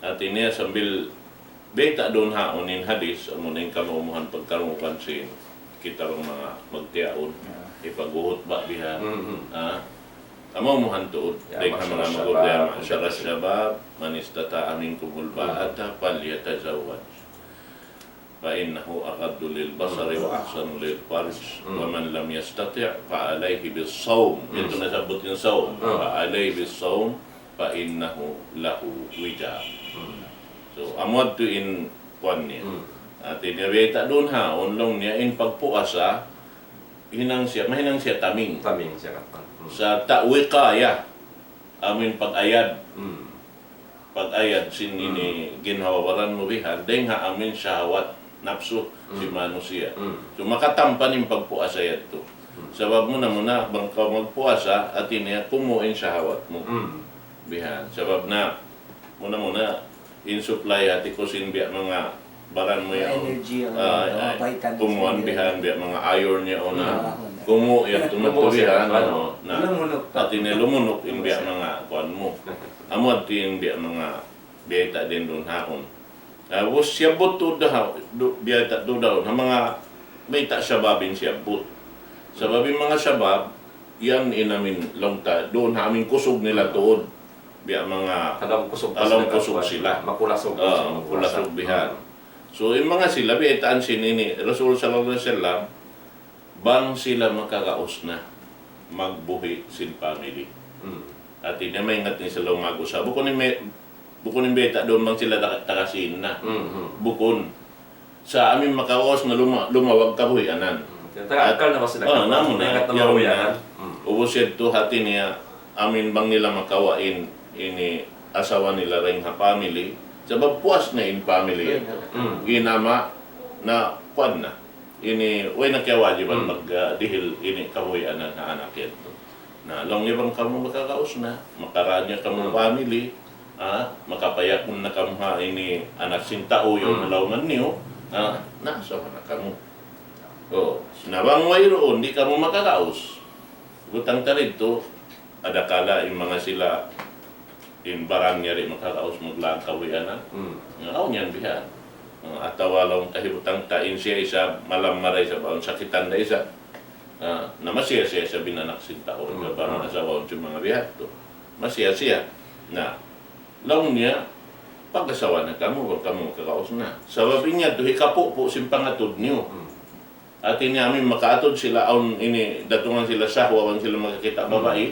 Hati niya sambil bayta' duun haun in hadis, amu in kamaumuhan pagkarungugan sin kita bang manga magtiyaun, Ah. ipaghuhutba bihan. Mhm. Ah. Kamaumuhan tuud, Ya, dayn ha manga ma'ashara magurda, shabab, ma'ashara shabab, man istata'a minkumul ba'ata falyatazawwaj. فإنه أغض للبصر وأحصن للفرج، ومن لم يستطع فعليه بالصوم. Yadtu nasabbut in sawm. فعليه بالصوم فإنه له وجاء. So, amu yadtu in kuwan niya. Hati niya bayta' duun haun laung niya in pagpuasa, hinang siya, mahinang siya taming. Taming siya katan. Sa' ta-, wiqaya, amu in pag-ayad. Pag-ayad sin ini ginhawa-baran mu bihan, dayn ha amu in shahawat, napsu, sin manusiya'. So, makatampan in pagpuasa yadtu. Sabab muna-muna, bang kaw magpuasa, hati niya kumu' in shahawat mu. Bihan. Sabab na, muna-muna, in supply hati ku sin biya' manga baran mu yaun. Energy, ah, ah, ah, vitamins kumuan niya. Bihan, biya' manga iron niya, o na. Ah, kumu' yan, kumu' tumatu siya, bihan, ano, na. Lumunuk. Hati niya lumunuk in biya' manga kuan mu. Amu hati in biya' manga bayta' duun haun. Ah, ubus siyabbut tuud da ha, du-, bayta' tuud da ha manga bayta' shabab in siyabbut. Sabab in manga shabab, yan in amin laung ta, duun ha amin kusug nila tuud. Biya' manga ha lawm kusug, ha lawm kusug sila. Makulasug, ah, makulasug bihan. So, in manga sila, baytaan sin ini, Rasul sallallahu alayhi wasallam, bang sila makagaus na magbuhi' sin family. Hati niya maingat in sila umagus. Bukun in may, bukun in bayta' duun bang sila taga, taga sīn na. Bukun. Sa' amin makagaus na luma-, lumawag kabuhianan. Taga akkal na ba sila? Ah, namu na. Maingat na mabuhianan. Ubus yadtu hati niya, amin bang nila makawa' in, ini asawa nila dayn ha family. Sabab puas na in family yadtu. In ama' na kuwan na. Ini, way na kiyawajiban mag, ah, dihil ini kabuhianan ha anak yadtu. Na, laung niya bang kamu makagaus na, makarā niya kamu family, ah, makapayakun na kamu ha ini anak sin tau yaun ha lawm niyu, ah, na, asawa na kamu. O, na bang wayruun, di' kamu makagaus. Butang ta didtu, adakala in manga sila, in baran niya di' makagaus maglaag kabuhianan. Awn yan bihan. Ah, atawa laung kahibutang ta in siya isab, malam maray sa baun sakitan da isab. Ah, na masiya-siya isab in anak sin tau, sabab asawa sin manga biya' hādtu. Masiya-siya. Na, laung niya, pag-asawa na kamu, bang kamu makagaus na. Sabab in yadtu, hikapupu' sin pangatud niyu. Hati niya amin makaatud sila awn ini, datungan sila sahwa, awn sila makakita' babai.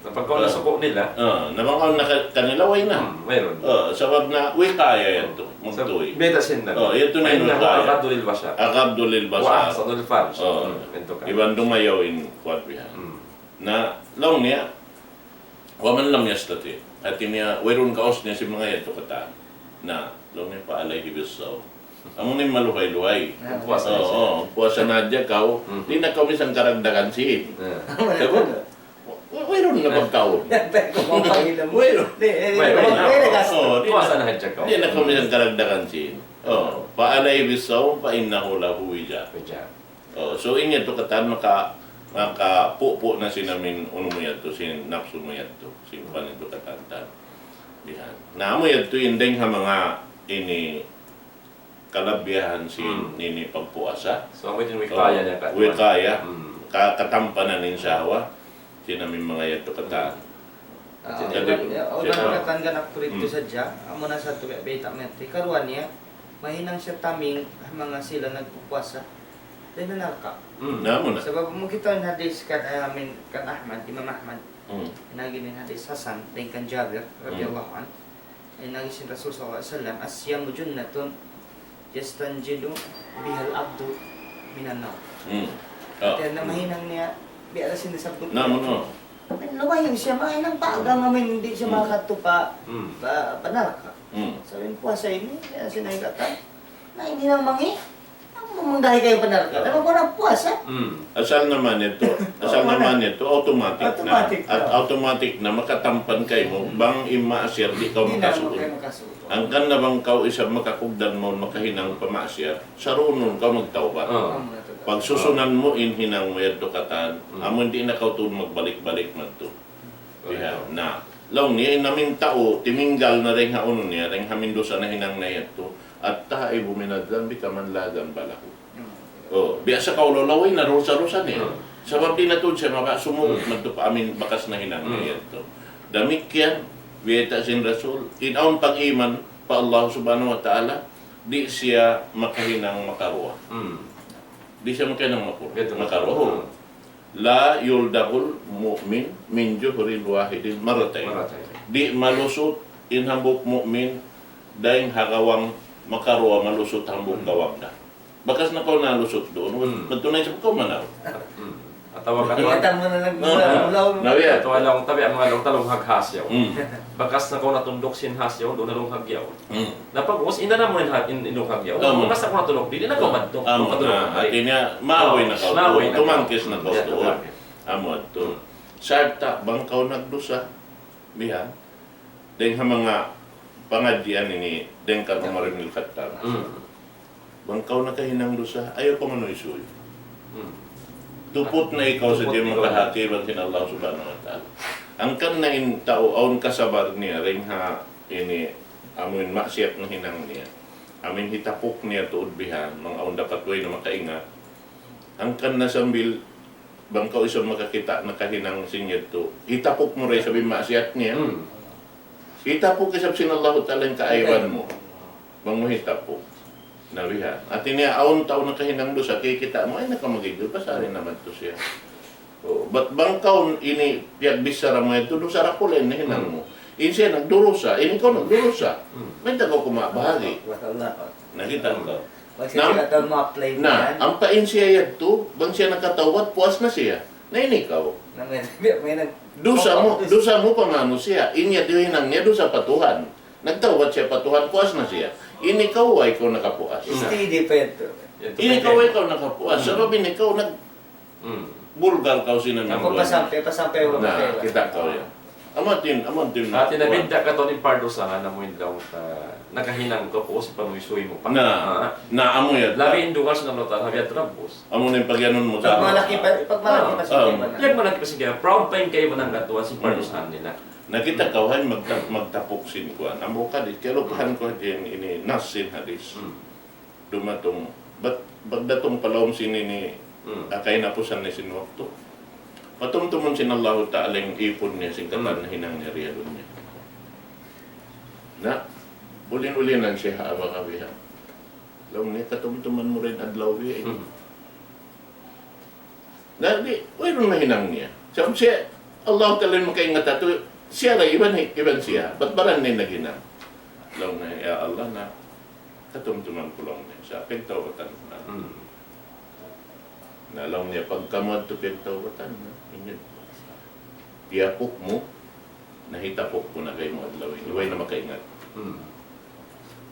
Na pagka nasuku' nila. Ah, na bang awn na ka-, kanila, way na. Hmm, wayruun. Ah, sabab na wiqaya yadtu, magtuy. Bayta' sin Nabi. Oh, yadtu na in فإنه wiqaya. أغض للبصر. أغض للبصر. وأحصن للفرج. Oh. Hmm, yadtu ka. Iban dumayaw in kuwan bihan. Hmm. Na, laung niya, ومن لم يستطع. Hati niya, wayruun gaus niya sin manga yadtu katan. Na, laung niya, فعليه بالصوم. Amu na in maluhay-luhay. Ah, puasa na siya. Oo, puasa na hadja kaw. Mhm. Di' na kaw minsan karagdagan sīn. Ah. Sabab, wa-, wa-, wayruun na pagkaun. Wayruun. Di', eh, wayruun na. Wayruun na. Oo, di' na. Puasa na hadja kaw. Di' na kaw minsan karagdagan sīn. Oo. فعليه بالصوم فإنه له وجاء. Wajah. Oh, so in yadtu katan maka-, makapupu' na sin amin unu mu yadtu, sin napsu mu yadtu, sin kuwan yadtu katan. Na amu yadtu in dayng ha manga ini kalabihan sin ini pagpuasa. So, amu yadtu in wiqaya niya, wiqaya. Ka-, katampanan in sahawa. Sin amu in manga yadtu katan. Ah, jadi, ya, ya, ulang katan kanak purito sadja, amu na sa tu biya' bayta' mati. Karuwa niya, mahinang siya taming ha manga sila nagpupuasa. Dayn ha narka'. Na amu na. Sabab amu kita in hadis kan, eh, amin, kan Ahmad, Imam Ahmad. Nagi in hadis Hasan, dayn kan Jabir, radiyallahu anhu. Amu in agi sin Rasul sallallahu alayhi wasallam, "الصيام جنة يستنجد بها العبد من النار." Hmm. Ah. Hati niya mahinang niya, biya' da sin nasabbut. Na, amu na. Lumayu' siya, mahinang pa agama, amu in di' siya makakadtu pa, pa, pa narka'. Hmm. So, in puasa ini, biya' da sin nahinang katan. Na, ini nang mangi', Amu manggahi' kaymu pa narka'. Dayn ha puasa. Hmm. Asal naman yadtu, asal naman yadtu, automatic na. Automatic na. At automatic na makatampan kaymu, bang in maasiyat di' kaw makasuuk. Hangkan na bang kaw isab makakugdan mawn makahinang pa maasiyat, sarunun kaw magtawbat. Ah. Pagsusunan mu in hinang mu yadtu katan, amu in di' na kaw tuud magbalik-balik madtu. Bihan. Na, laung niya, in amu in tau, timinggal na dayn ha unu niya, dayn ha amu in dusa nahinang niya yadtu. التائب من الذنب كمن لا ذنب له. Oh, biya' sa kaw laung, laway na dusa-dusa niya. Hmm. Sabab di' na tuud siya maka-, sumuuk madtu pa amu in bakas nahinang niya yadtu. Damikkiyan, bayta' sin Rasul, in awn pag-iman pa Allah Subhanahu wa Ta'ala, di' siya makahinang makaruwa. Hmm. Di' siya makahinang makur-, makaruwa. Hmm. لا يلدغ المؤمن من جحر واحد مرتين. Di' malusut in hambuuk mu'min dayn ha gawang makaruwa, malusut hambuuk gawang da. Bakas na kaw nalusut duun, madtu na isab kaw manaw. Hmm. Atawa katu', atawa laung tabi' manga laung ta lunghag ha siyaw. Hmm. Bakas na kaw natunduk sin ha siyaw, duun na lunghag yaun. Hmm. Na pag'ubus, in na amu in ha-, in, in lunghag yaun. Amu. Bakas na kaw natunduk, di' na kaw madtu. Amu na. Hati niya, maaway na kaw. Maaway na kaw. Tumangkis na kaw tuud. Amu yadtu. Hmm. Sarta', bang kaw nagdusa, bihan. Dayn ha manga pangadjian ini, dayn kan Umar ibn al-Khattab. Hmm. Bang kaw nakahinang dusa, ayaw kaw manuysuy. Hmm. Tuput na ikaw sadja makahati iban sin Allah Subhanahu wa Ta'ala. Hangkan na in tau awn kasabar niya, dayn ha ini, amu in maksiyat nahinang niya. Amu in hitapuk niya tuud bihan, bang awn dapat way na makaingat. Hangkan na sambil, bang kaw isab makakita' nakahinang sin yadtu, hitapuk mu da isab in maksiyat niya. Hmm. Hitapuk isab sin Allahu Ta'ala in kaayban mu. Bang mu hitapuk. Na bihan. Hati niya, awn tau nakahinang dusa, kikita' mu, ay, nakamagigil, pasal in naman tu siya. Oh, bat bang kaw ini, piyagbichara mu yadtu, dusa dakula' in nahinang mu. In siya nagdurusa, in ikaw nagdurusa. Hmm. Mayta' kaw kumabahagi'. Nakita' kaw. Bang siya nakatawbat, ma-apply na yan. Ampa in siya yadtu, bang siya nakatawbat, puas na siya. Na in ikaw. Na may, may nag-, dusa mu, dusa mu pa manusiya'. In yadtu hinang niya, dusa pa Tuhan. Nagtawbat siya pa Tuhan, puas na siya. In ikaw, way kaw nakapuas. Steady pa yadtu. In ikaw, way kaw nakapuas. Hmm. Sabab in ikaw nag-, Hmm. Bulgar kaw sin amu. Pasampay, pasampay, na, kita' kaw yan. Amu yadtu, amu yadtu. Hati niya bidda' katu' in pardusahan, amu in laung ta, nakahinang kaw, puas, panuysuy mu pa. Na, na, amu yadtu. Labi in dugal sin Allah Ta'ala, biya' tarabbus. Amu na in pag-iyanun mu. Pag malaki pa, pag malaki pa sin kaibanan. Pag malaki pa sin kaibanan, proud pa in kaibanan katu' sin pardusahan nila. Na kita' kaw, hay magta-, magtapuk sin kuwan. Amu ka di', kalupahan ku di' in, ini, nas sin hadis. Hmm. Dumatung, bat, pagdatung pa lawm sin ini, hmm, ha kahinapusan na sin waktu. Patumtumun sin Allahu Ta'ala in ipun niya, sin katan nahinang niya dii ha dunya. Na, ulin-ulinan siya ha abaga biha. Laung niya, katumtuman mu da in adlaw biha ini. Hmm. Na, di', wayruun nahinang niya. Sabab siya, Allah Ta'ala in makaingat katu', siya da iban, iban siya. Bat baran niya naghinang. Laung niya, ya Allah, na, katumtuman ku laung niya. Sa' piyagtawbatan ku na. Hmm. Na laung niya, pagka mu yadtu piyagtawbatan na, ingat. Tiyapuk mu, na hitapuk ku na kaymu adlaw ini. Way na makaingat. Hmm.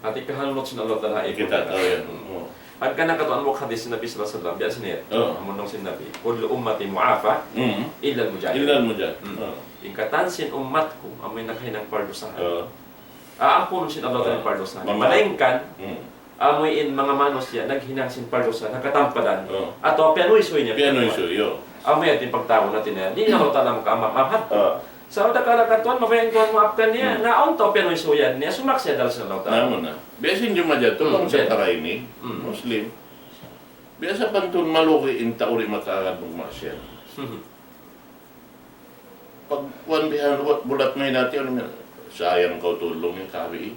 Hati kahanunut sin Allah Ta'ala, kita' kaw yan. Hmm. Oh. Hangkan na katu' amu in hadis sin Nabi sallallahu alayhi wasallam, biya' sin ayat. Oh. Amu laung sin Nabi, كل أمتي معافى إلا المجاهرون. إلا المجاهرون. Hmm. Oh. In katan sin ummat ku, amu in nakahinang pardusahan. Oh. Aampunun sin Allah Ta'ala in pardusahan. Mama-, malaingkan, hmm, amu in manga manusiya' naghinang sin pardusahan, nakatampadan. Oh. Atawa piyanuysuy niya. Piyanuysuy, yo. Amu yan in pagtawagun natu' niya. Di' na Allah Ta'ala makaama-, maafhan. Oh. Sa' da kala katuan, mabayaan Tuhan maapkan niya. Hmm. Na awn tau piyanuysuy niya, sumaksi' ha dal sin Allah Ta'ala. Namu na. Biya' sin jumajatu, hmm, bang sa biya' tara ini, hmm, Muslim. Biya' sa pantun malugi in tau di' makaagad magmaksiyat. Hmm. Pag kuwan bihan, bulat mahinati, unu, sayang kaw tulung in kabi.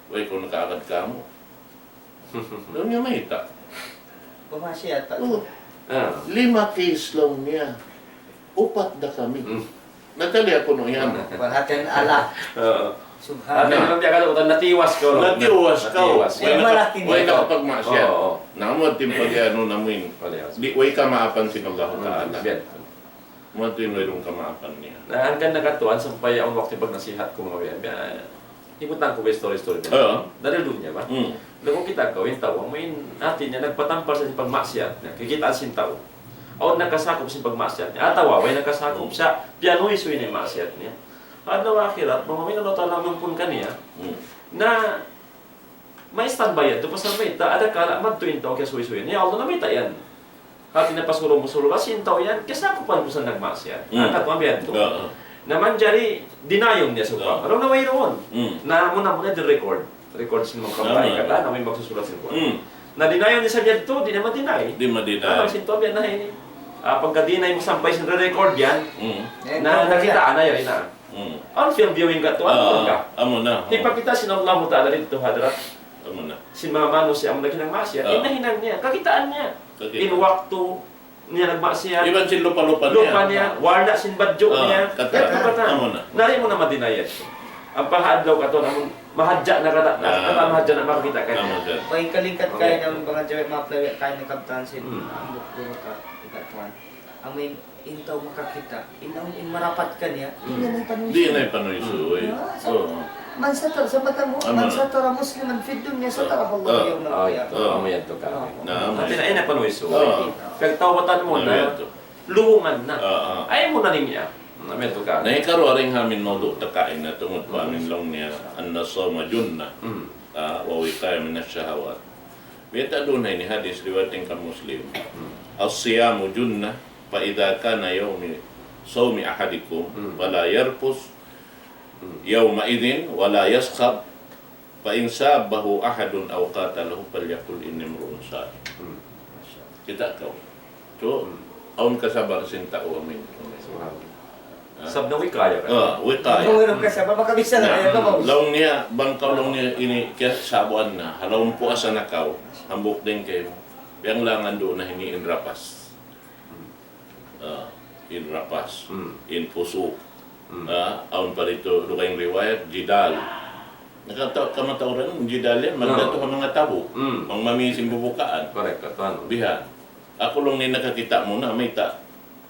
Way kaw nakaagad kamu. Laung niya mayta'. Pamasyata. Oh. Ah. Lima case laung niya. Upat da kami. Hmm. Natali aku no yan. Perhatian Allah. Oo. Subhanallah. Ano yung piyakala ko, natiwas kaw, no? Natiwas kaw. Natiwas. Way na, malaki way nito. Nakapagmaksiyat. Oo, oo. Namu, timpag ano namin. Wala. Di, way kamaapan sin Allah Ta'ala. Hmm, biya' yan. Muna tuud in wayruun kamaapan niya. Na, hangkan na katuan, sampay awn waktu pagnasihat ku manga biya', biya', ibutan ku ba story-story niya? Oo. Dari dunya ba? Hmm. Laung ku kita' kaw, in tau, amu in hati niya, nagpatampal sa pagmaksiyat niya, kikitaan sin tau. Awn nakasakup sin pagmaksiyat niya. Atawa, way nakasakup sa, piyanuysuy niya in maksiyat niya. Adlaw akhirat, bang maminsan Allah Ta'ala mampun kaniya. Hmm. Na, may standby yan. Tuud pasal mayta', adakala' madtu in tau kiyasuysuyan. Ya Allah, na mayta' yan. Hati niya pasuru' mu surga' sin tau yan, kiyasakupan ku sa nagmaksiyat. Hmm. Angkat mu biya' yan tu. Oo. Na manjari, dinayun niya sa Allah. Oo. Alam na wayruun. Hmm. Na muna-muna di record. Record sin mga kabataan, na may magsusulat sin Qur'an. Hmm. Na dinayun niya sa biya' tu, di' na ma-deny. Di' ma-deny. Ah, sin tau biya' na ini. Ah, pagka-deny mu sampay sin record yan, hmm, na, nakitaan na yan, na. Hmm. Awn film viewing ka tu, awn ka. Amu na, amu. Hipakita' sin Allah Ta'ala didtu ha hadarat. Amu na. Sin manga manusiya' amu naghinang maksiyat. Ah. In nahinang niya, kakitaan niya. Kakitaan. In waktu niya nagmaksiyat. Iban sin lupa-lupa niya. Lupa niya, warna' sin badju' niya. Kata'. Yadtu kata'. Amu na. Na di' mu na ma-deny yan. Ampa ha adlaw katuan, amun mahadja na kata', kata' mahadja na makakita' kaniya. Amu na. Pagkalingkat kaina, manga jawi, mapalawig kaina kabtangan sin, hmm, hambuuk guru ta, kita' kuwan. Amu in, in tau makakita', in awn in marapat kaniya, hmm, di' na in panuysuy. Di' na in panuysuy. Ah, so, oo. Man satar, sa mata mu, amu na. Man satara musliman fid dunya, satarahu Allahu yawmal qiyamah. Ah, amu yan tu ka. Oo. Na, amu yan. Hati niya, in panuysuy. Oo. Pagtawbatan mu na, lubungan na. Oo. Ayaw mu na niya. Amu yan tu ka. Na hikaruwa dayn ha amin mawdu' ta kaina, tungud pa amin laung niya, أن الصوم جنة، hmm, ah, ووقاية من الشهوات. Biyadtu duun ha ini hadis riwayat dayn kan Muslim. Hmm. الصيام جنة، فإذا كان يوم صوم أحدكم، hmm, فلا يرفث، hmm، يومئذ ولا يصخب، فإن سابه أحد أو قاتله فليقل إني امرؤ صائم. Hmm. Kita' kaw. So, hmm, awn kasabar sin tau amin. Subhanallah. Ah. Sabab na wikaya ka. Ah, wikaya. Awn kasabar, makabisan na kaya ka ba? Laung niya, bang kaw laung niya ini, kiyasabuan na, ha lawm puasa na kaw, hambuuk dayn kaymu. Biyanglangan duun na ini in rapas. Hmm. Ah, in rapas, hmm, in pusu'. Hmm. Ah, awn pa didtu, dugaing riwayat, jidal. Nakata-, kamatauran, jidal yan, magdatu ha manga tabu'. Hmm. Mangmami sin bubukaan. Correct, katuan. Bihan. Aku laung niya nakakita' mu na, mayta'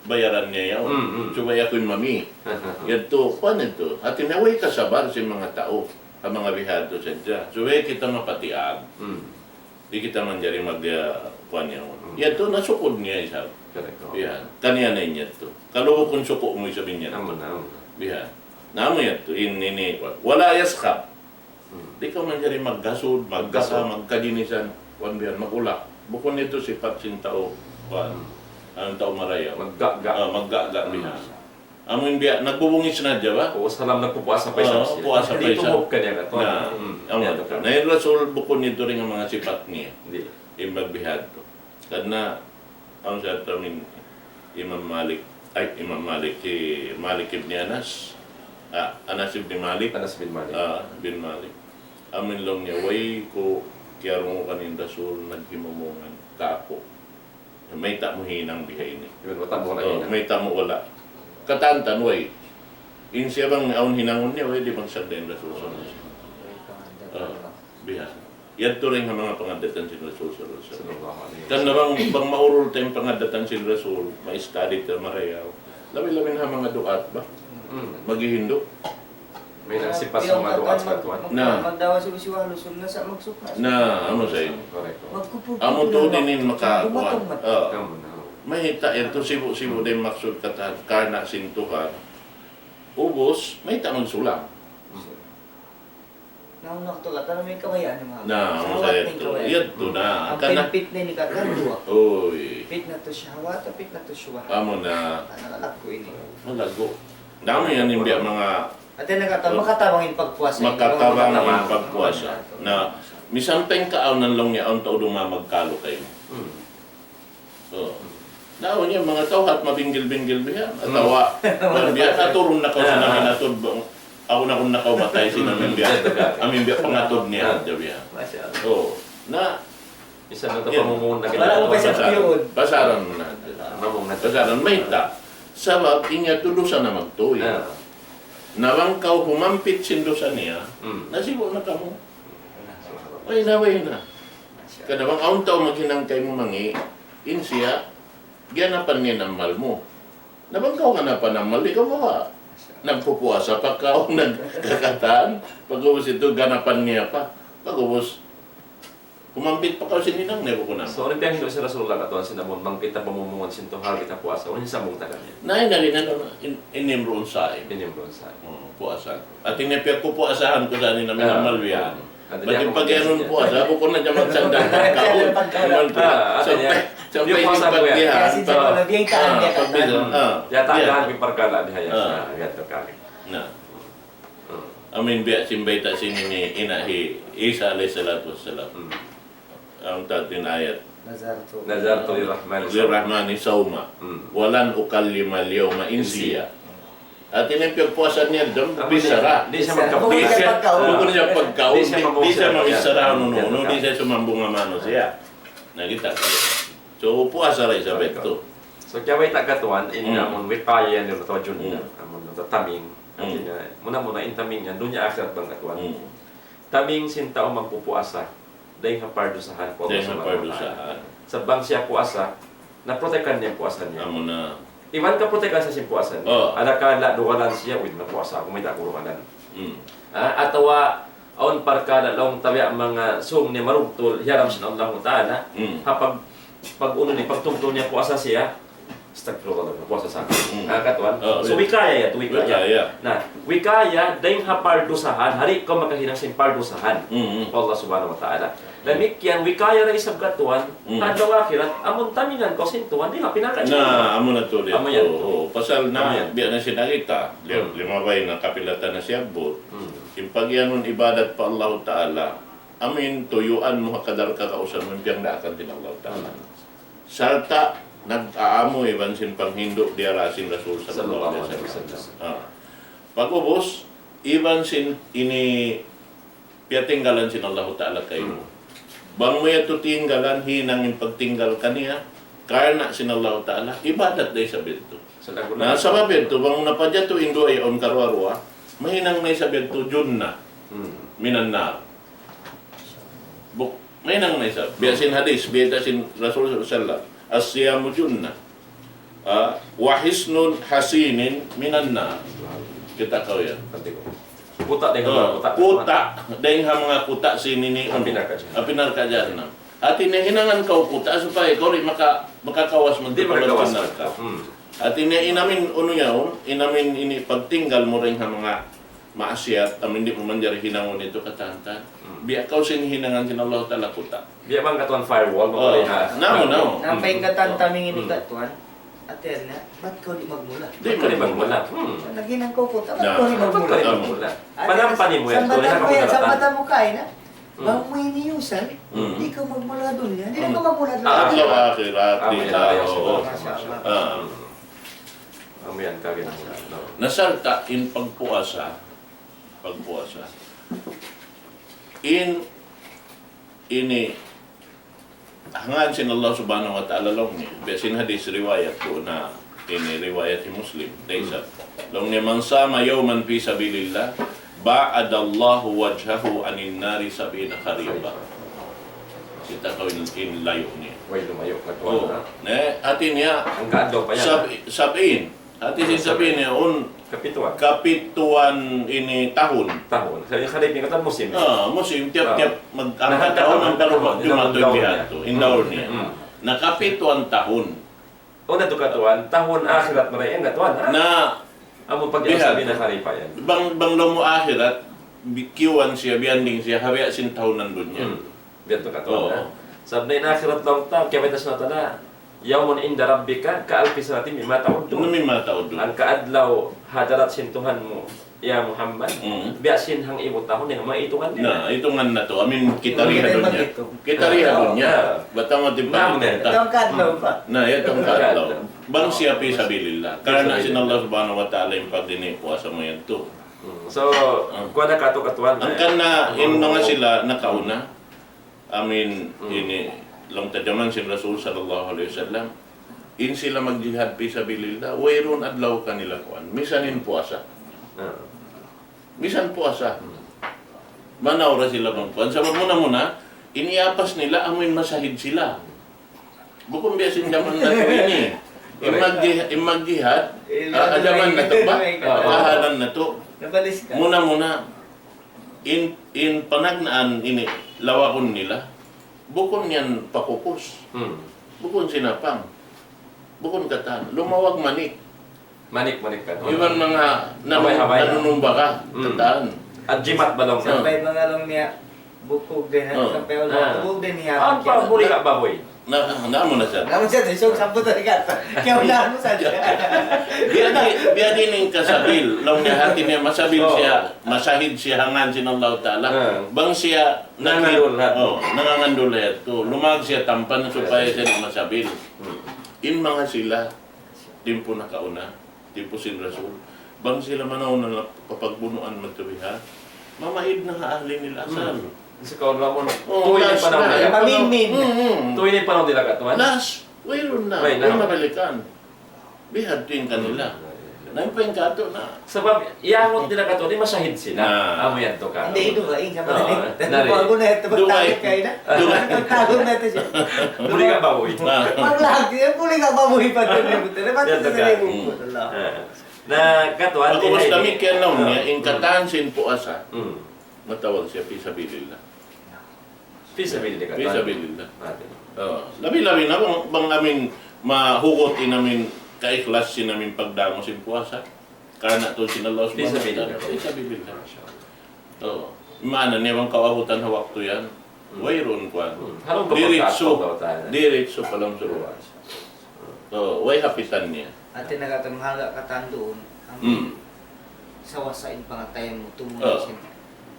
bayaran niya yaun. Hmm, hmm. Subay aku in mami. Yadtu, kuwan yadtu. Hati niya way kasabar sin manga tau. Ha manga bihadtu sadja. Subay kita mapatiag. Hmm. Di' kita manjari mag, ah, kuwan yaun. Hmm. Yadtu na sukud niya isab. Correct, oo. Bihan. Kaniya na in yadtu. Kalu bukun suku' mu isab in yadtu. Amu na, amu na. Bihan. Na amu yadtu. In, ini, kuwan. ولا يصخب. Hmm. Di' kaw manjari maghasud, magkasa, magkajinisan. Kuwan bihan, mag-ulak. Bukun yadtu sipat sin tau, kuwan. Hmm. Awn tau marayaw. Maggaga. Ah, maggaga bihan. Hmm. Amu in biya', nagbubungis na hadja ba? Oo, salam nagpupuasa pa isab siya. Oo, puasa pa isab. Di' tumuk kaniya katuan. Na, hmm, amu yan tu. Na in Rasul bukun yadtu dayn ha manga sipat niya. Di'. In magbihadtu. Karna', awn sa amin Imam Malik, ay, Imam Malik, hi Malik ibn Anas. Ah, Anas ibn Malik. Anas bin Malik. Ah, bin Malik. Amu in laung niya, way ku kiyarungugan in Rasul naghimumungan kāku'. Mayta' mu hinang bihaini? Yun, mayta' mu wala' hinang. Mayta' mu wala'. Katantan, way. In siya bang awn hinangun niya, way di' magsagda in Rasul sallallahu alayhi wasallam. Ah, bihan. Yadtu dayn ha manga pangaddatan sin Rasul sallallahu alayhi wasallam. Sallallahu alayhi wasallam. Karna' bang, bang maurul ta in pangaddatan sin Rasul, ma-study ta marayaw. Labi-labi na ha manga du'at ba? Hmm. Maghihindu'. May nasipas sa manga du'at sa katuan. Na. Magdawa si Usiwa Lusun na sa magsukna. Na, amu sa ini. Correct. Amu tuud in makakuan. Ah. Amu na. Mayta' yadtu sibu'-sibu' da in maksud katan, karna' sin Tuhan. Ubus, mayta' magsulang. Hmm. Nauna ku tu katan, may kabayaan ni mama. Na, amu sa yadtu. Yadtu na. Ang pinpit na ini katan, duwa. Uy. Fitnatu shahawat, fitnatu shubahat. Amu na. Ano, anak ku ini. Malago'. Dami yan in biya' manga Ate, nakata-, makatabang in pagpuasa. Makatabang in pagpuasa. Na, misan pa in kaawnan laung niya, awn tau dumamag kalu kaymu. Hmm. Oo. Na, awn yan, manga tau hat mabinggil-binggil biya'. Hmm. Atawa, kuwan biya', naturun na kaw sin amin atud, bang, aku na kun nakaw matay sin amin biya'. Amin biya' pangatud niya, Ah. hadja biya'. Masya Allah. Oo. Na, Misan na ta Yan. pamumungan na kita. Wala' mu pa siya Basaran. piyun. Basaran mu na. Mamungan na. Basaran, mayta'. Sabab, in yadtu dusa na magtuy. Ah. Na bang kaw humampit sin dusa niya, Hmm. nasibu' na kamu. Way na, way na. Kada bang awn tau maghinang kaymu mangi', in siya, giyanapan niya in amal mu. Na bang kaw ganapan amal, di' kaw maka-, nagpupuasa pa kaw, nagkakatan, pag'ubus yadtu, ganapan niya pa. Pag'ubus, Kumampit pa kaw sin hinang niya, bukun na. So, unu in piyanghindu' sin Rasulullah katuan sin amun bang kita pamumungan sin tunggal kita puasa, unu in sambung ta kaniya? Na, in, in, in, in, in imru'un sa'im. In imru'un sa'im. Oo, puasa. Hati niya piyagpupuasahan ku sa in amin Ah. amal biya'. Hmm. Hati niya Bat in pag-iyanun puasa, bukun na jaman sandal pagkaun. Sandal pagkaun. Amal Ah, hati niya, sampay, sampay piyagpuasa sin ku yan. pagbihan. Kaya sin Ah. Rasulullah, biya' itahan Ah, niya pagbihan. katuan. Ah. Yata Yan. dahan in parkala' biya' yan. Ah. Ah, yadtu kami. Na. Hmm. Amin biya' sin bayta' sin ini, ina' hi Isa alayhi salatu wassalam. Hmm. Awn tau in ayat. نذرت نذرت للرحمن صوما. للرحمن صوما. Hmm. ولن أكلم اليوم إنسيا. Hati niya piyagpuasa niya dum, Amu bichara. di' siya Bichara. magkape. Bukun Di' siya siya, pagkaun. bukun siya pagkaun. Di' siya Di', di' siya mabungsa. mabisara unu-unu, Yan, di' siya sumambung ha manusiya'. Na kita'. So, puasa ra isab yadtu. So, kaya bayta' katuan, in Hmm. amun wiqaya yan atawa junna, Hmm. amun taming. Hmm. Hati niya, muna-muna in taming yan, dunya akhirat bang katuan. Hmm. Taming sin tau magpupuasa, dayng ha pardusahan pa Allah Dayng ha Subhanahu wa Ta'ala. pardusahan. Sa' bang siya puasa, naprotektahan niya in puasa niya. Amuna. Iban kaprotektahan sa sin puasa niya. Oh. Adakala dugalan siya, "Uy, napuasa aku, mayta' aku dugalan." Hmm. Ah, atawa, awn parkala' laung ta biya' manga sum niya marugtul, hiyaram sin Allahu Ta'ala. Hmm. Ha pag-, pag-unu niya, pagtugtug niya puasa siya, Astagfirullah, puasa sa aku. Mm. Ah, katuan. Oh, So, yeah. wikaya yan, wikaya. Wikaya. Na, wikaya, dayng ha pardusahan, di' kaw makahinang sin pardusahan. Mm, mm. Pa Allah Subhanahu wa Ta'ala. Mm. Damikkiyan, wikaya da isab katuan, Mm. adlaw akhirat, amun tamingan kaw sin Tuhan, di' ha pinaka Na, amu na tuud. Amu yan. Oo, oo. Pasal na, Amu yan. biya' na sin kita, li-, Mm. limabay na kapilatan na siya, but, Mm. in pag-iyanun ibadat pa Allah Ta'ala, amu in tuyuan mu ha kadar kakausan mu, in piyagdaakan sin Allah Ta'ala. Mm. Sarta' nag-aamu iban sin panghindu' diyara sin Rasul sallallahu alayhi wasallam. Sallallahu alayhi wasallam. Ah. Pag'ubus, iban sin ini piyatinggalan sin Allahu Ta'ala kaymu. Hmm. Bang mu yadtu tinggalan, hinang in pagtinggal kaniya, karna' sin Allahu Ta'ala, ibadat da isab yadtu. Sa' lagu Na, na. sabab yadtu, bang napajatu in duwa yaun karuwa-ruwa, mahinang na isab yadtu junnah Hmm. minan nar. Buk-, mahinang na isab. Biya' sin hadis, biya' sin Rasul sallallahu alayhi wasallam. الصيام جنة. Ah, وحصن حصين من النار. Kita' kaw yan. Kuta' dayng ha Oh, kuta'. kuta', dayng ha manga kuta' sin ini, Api narka' jahannam. Api narka' jahannam. Hati niya hinangan kaw kuta' supaya kaw di' maka-, makakawas man Di' pa lawm makakawas sin narka'. Hmm. Hati niya in amin unu yaun, in amin ini pagtinggal mu dayng ha manga maksiyat, amu in di' mu manjari hinangun yadtu katan-katan. Hmm. Biya' kaw sin hinangan sin Allah Ta'ala kuta'. Biya' bang katuan firewall, Oh, mapalihara. namu, namu. Ampa in katan Hmm. taming ini Hmm. katuan, ate na, bat kaw di' magmula? Di' Bat kaw di' magmula. magmula? Hmm. Naghinang kaw kuta', bat Na. kaw di' Bat kaw di' magmula? magmula? Ate, Panampa nimu yan, sambatan tuloy na mo yan, kamu sambatan mo kain, ha? Hmm. Bang mu ini usal, Hmm. di' kaw magmula dunya, di' na Hmm. kaw magmula Ah, dunya. Adlaw akhirat, Amin, di' na, amin, oo. amin. Masya Allah. Ah. Hmm. Amu yan, kagin mo na. No. Na sarta' in pagpuasa, pagpuasa. In, ini, hangkan sin Allah Subhanahu wa Ta'ala laung niya. Biya' sin hadis riwayat ku na, ini riwayat hi Muslim. Daysa. Hmm. Laung niya, من صام يوما في سبيل الله باعد الله وجهه عن النار سبعين خريفا. Kita' kaw in, in layu' niya. Way lumayu', katuan Oh, na. ne, hati niya, Hangka adlaw pa yan. sab-, sab'in. Hati sin sab'in niya, un, Kapituan. kapituan ini tahun. Tahun. Sa' in kharif niya katan musim. Ah, musim, tiyap-tiyap Ah. mag-, Nah, ang tahun, ang tahun, tahun, in daur niya. Jumatu in biya' tu, in daur niya. Hmm. Na kapituan tahun. O, na tu katuan, tahun akhirat marayaw yan, katuan, ha? Na, Amu pag bihan. Sabi na karipa yan. Bang, bang laung mu akhirat, bi-, kiyuan siya, biyanding siya, ha biya' sin tahun dunya. Hmm. Biya' tu katuan, Oo. ha? Sabab na in akhirat laung ta, kiyabay ta sa mata na. يوم عند ربك كألف سنة مما تعدون. Mimma ta'uddun. Hangka adlaw ha hadarat sin Tuhan mu, ya Muhammad, Mm. biya' sin hangibu tahun, yan, maitungan nila. Na, itungan natu'. Amin, kitari ha dunya. Kitari ha dunya. Ah. Bat amu in paghitung ta. Tungkad law pa. Na, yan tungkad law. Bang siya fi sabilillah. Karna' sin Allah Subhanahu wa Ta'ala in pagdihil puasa mu yan tu. Hmm. So, kuwan na katu', katuan. Hangkan na, in manga sila nakauna. Amin, ini, laung ta jaman sin Rasul sallallahu alayhi wasallam. In sila magjihad fi sabilillah, wayruun adlaw kanila kuwan. Misan in puasa. Ah. Misan puasa. Hmm. Manaw ra sila bang kuwan. Sabab muna-muna, in iyapas nila, amu in masahid sila. Bukun biya' sin jaman natu' ini. In magjih-, in magjihad, ah, jaman natu' ba? Ah, ah. Kahalan natu'. Muna-muna, in, in panagnaan ini, lawagun nila. Bukun yan pakupus. Hmm. Bukun sinapang. Bukun katan. Lumawag manik. Manik, manik kan. Iban manga nanu-, habay-habay. Nanunumbaga, hmm, katan. At jimat ba laung niya? Sampay manga laung niya, bukug din, ha? Oh. Sampay ulo, ah, bukug din niya. Apa buli ka baboy? Na, na, amu na siya. Na, amu na siya, so, sampay talaga. Kaya wala mo sa. Biya' di, biya' di in kasabil. Laung niya hati niya, masabil siya, masahid siya ha ngan sin Allah Ta'ala. Ah. Bang siya, nangandul ha. Oh, nangandul ha. Tu, lumag siya tampan supaya siya di' masabil. Hmm. In manga sila, timpu nakauna, timpu sin Rasul. Bang sila manaw na kapagbunuan magkabiha, mamaid na ha ahli nila asal. Hmm. Kasi kaw naman, oh, tuwi last na panaw na. Nila. Pamingmin. Hmm, hmm. Tuwi na panaw nila katuan. Last, wayruun na. Way na. Way mabalikan. Bihadtu in kanila. Hmm. Na in pa in katu' na. Sabab, iyangut nila katuan, di' masahid sila. Na. Amu yan tu ka. Hindi, dugaing ka pa. Oo, na rin. Dugaing. Dugaing. Dugaing. Dugaing. Dugaing. Buli ka baboy. Na. Paglag, yan, buli ka baboy pa rin. Yan tu ka. Yan tu ka. Hmm. Allah. Eh. Na katuan, pag'ubus damikkiyan laung niya, in katan sin puasa, hmm, matawag siya fi sabilillah. Fi sabilillah katan. Fi sabilillah. Mati. Oh, labi-labi na bang, bang amin mahugut in amin kaikhlas sin amin pagdamu sin puasa. Karna' tuud sin Allah Subhanahu wa Ta'ala. Fi sabilillah. Fi sabilillah. Masha Allah. Oh, maana niya bang kaw abutan ha waktu yan. Hmm. Wayruun kuwan. Hmm. Diritsu. Diritsu pa lawm surga'. Oh, way hapitan niya. Hati niya katan mahalga' katan duun. Hmm. Sawasa in pangatayan mu, tumunay sin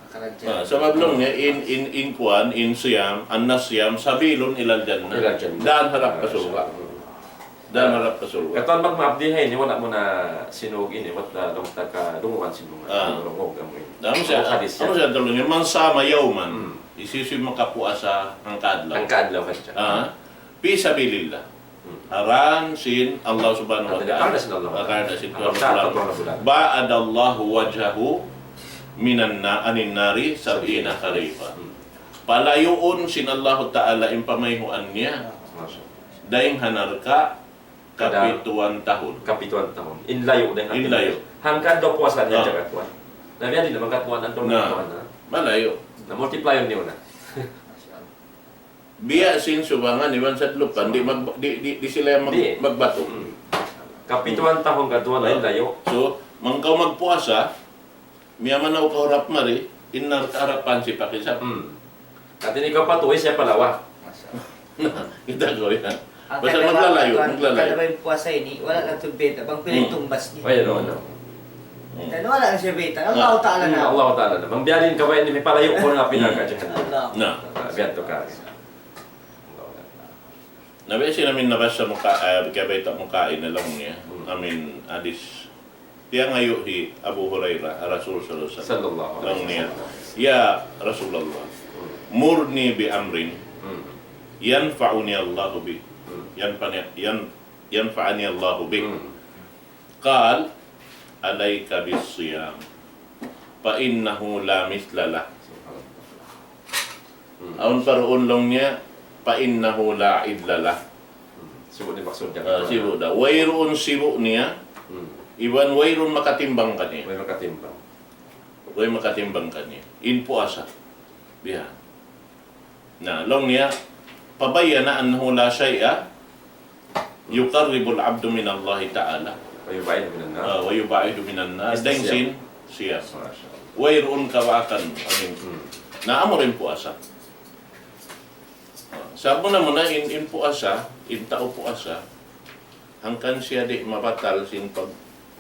pakaradjaan. Ah, sabab laung niya, in, in, in kuwan, in siyam, anna siyam, sabilun ilal jannah. Ilal jannah. Dān harap pa surga'. Dān harap pa surga'. Katan magmaap di ha ini, wala' mu na sinug ini, wat na laung ta ka dungugan sin manga. Ah. Dungugan mu ini. Amu siya, hadis amu siya, laung niya, man sama yawman, hmm, hisiyu-siyu makapuasa hangka adlaw. Hangka adlaw hadja. Ah, fi sabilillah. Hmm. Ha dān sin Allah Subhanahu wa Ta'ala. Karna' sin Allah. Karna' sin Tuhan. Ba'adallahu wajhahu minan na-, anin nari sab'ina kharifa. Hmm. Palayuun sin Allahu Ta'ala in pamayhuan niya. Masha Allah. Dayn ha narka' kapituan tahun. Kapituan tahun. In layu' dayn ha. In layu'. Hangkan daw puasa niya jaga kuwan. Na biya' di' na mangkatuan, antum na kuwan na. Malayu'. Na multiply niyu na. Biya' sin subangan iban sadlupan, di' mag-, di', di', di' sila yan mag-, magbatu. Hmm. Kapituan tahun katuan, in layu'. So, bang kaw magpuasa, miyamanaw kaw harap mari, in narka' harapan sipak isab. Hmm. Hati niya kapatuwi siya palawa. Kita' kaw yan. Basta maglalayu', maglalayu'. Kada ba in puasa ini, wala' na tuud bayta', bang pila in tungbas niya. Ay, ano, ano. Hmm. Wala' na siya bayta'. Allahu Ta'ala na. Hmm, Allahu Ta'ala na. Bang biya' diin ka ba ini, mipalayu' kaw na pinaka jahannam. Allah. Na. Ah, biya' tu ka. Na biya' sin amin nabasa mu ka, eh, kabayta' mu kaina laung niya. Hmm. Amin hadis. Tiyangayu' hi Abu Hurairah, Rasul sallallahu alayhi wasallam. Sallallahu alayhi wasallam. Laung niya, "Ya Rasulullah, murni bi amrin, hmm, yanfa'uni Allahu bi, hmm, yanfa'ni, yan-, yanfa'ani Allahu bi." Hmm. Qal, "Alayka bis siyam, fa innahu la mithla lah." Hmm. Awn pa duun laung niya, "Fa innahu la idla lah." Hmm. Sibu' niya maksud niya. Ah, sibu' da. Wayruun sibu' niya. Hmm. Iban wayruun makatimbang kaniya. Way makatimbang. Way makatimbang kaniya. In puasa. Biya'. Na, laung niya, "Fabayyana annahu la shay'a yuqarribul abdu minallahi ta'ala." Wa yubaidu minan nar. Ah, wa yubaidu minan nar. Mislu siyam. Dayn sin siyam. Masha Allah. Wayruun kabaakan, amin. Hmm. Na, amu ra in puasa. Sa' muna-muna in, in puasa, in tau puasa, hangkan siya di' mabatal sin pag-,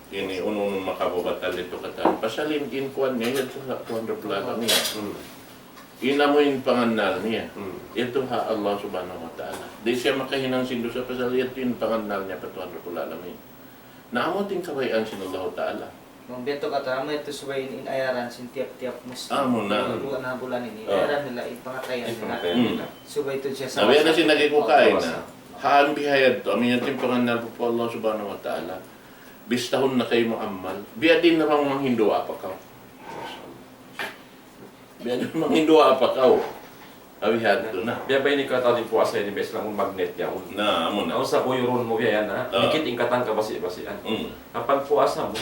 ini, unu-unu makababatal itu katan. Pasal in, in kuwan niya, yadtu ha Tuhan Rabbul Alamin. Hmm. In amu in pangannal niya. Hmm. Yadtu ha Allah Subhanahu wa Ta'ala. Di' siya makahinang sin dusa pasal yadtu in pangannal niya pa Tuhan Rabbul Alamin. Na amu in kabayaan sin Allah Ta'ala. Bang biya' tu katan, amu yadtu subay in ayaran sin tiyap-tiyap Muslim. Amu na. Duwa na bulan ini, oh, ayaran nila, in pangatayan nila. In pangatayan nila. Hmm. Subay tuud siya. Na biya' na sin lagi ku kaina. Haan bihayad tu, amu yan in pangannal pa Allah Subhanahu wa Ta'ala. Bistahun na kaymu amal. Biya' diin na bang manghinduwaa pa kaw. Biya' diin na manghinduwaa pa kaw. Awi hadtu na. Biya' ba ini katan in puasa ini, biya' Islam magnet yaun. Na, amu na. Awn sa buyurun mu biya' yan, ha? Ah. Dikit in katan kabasi-basian. Mm. Kapag puasa mu,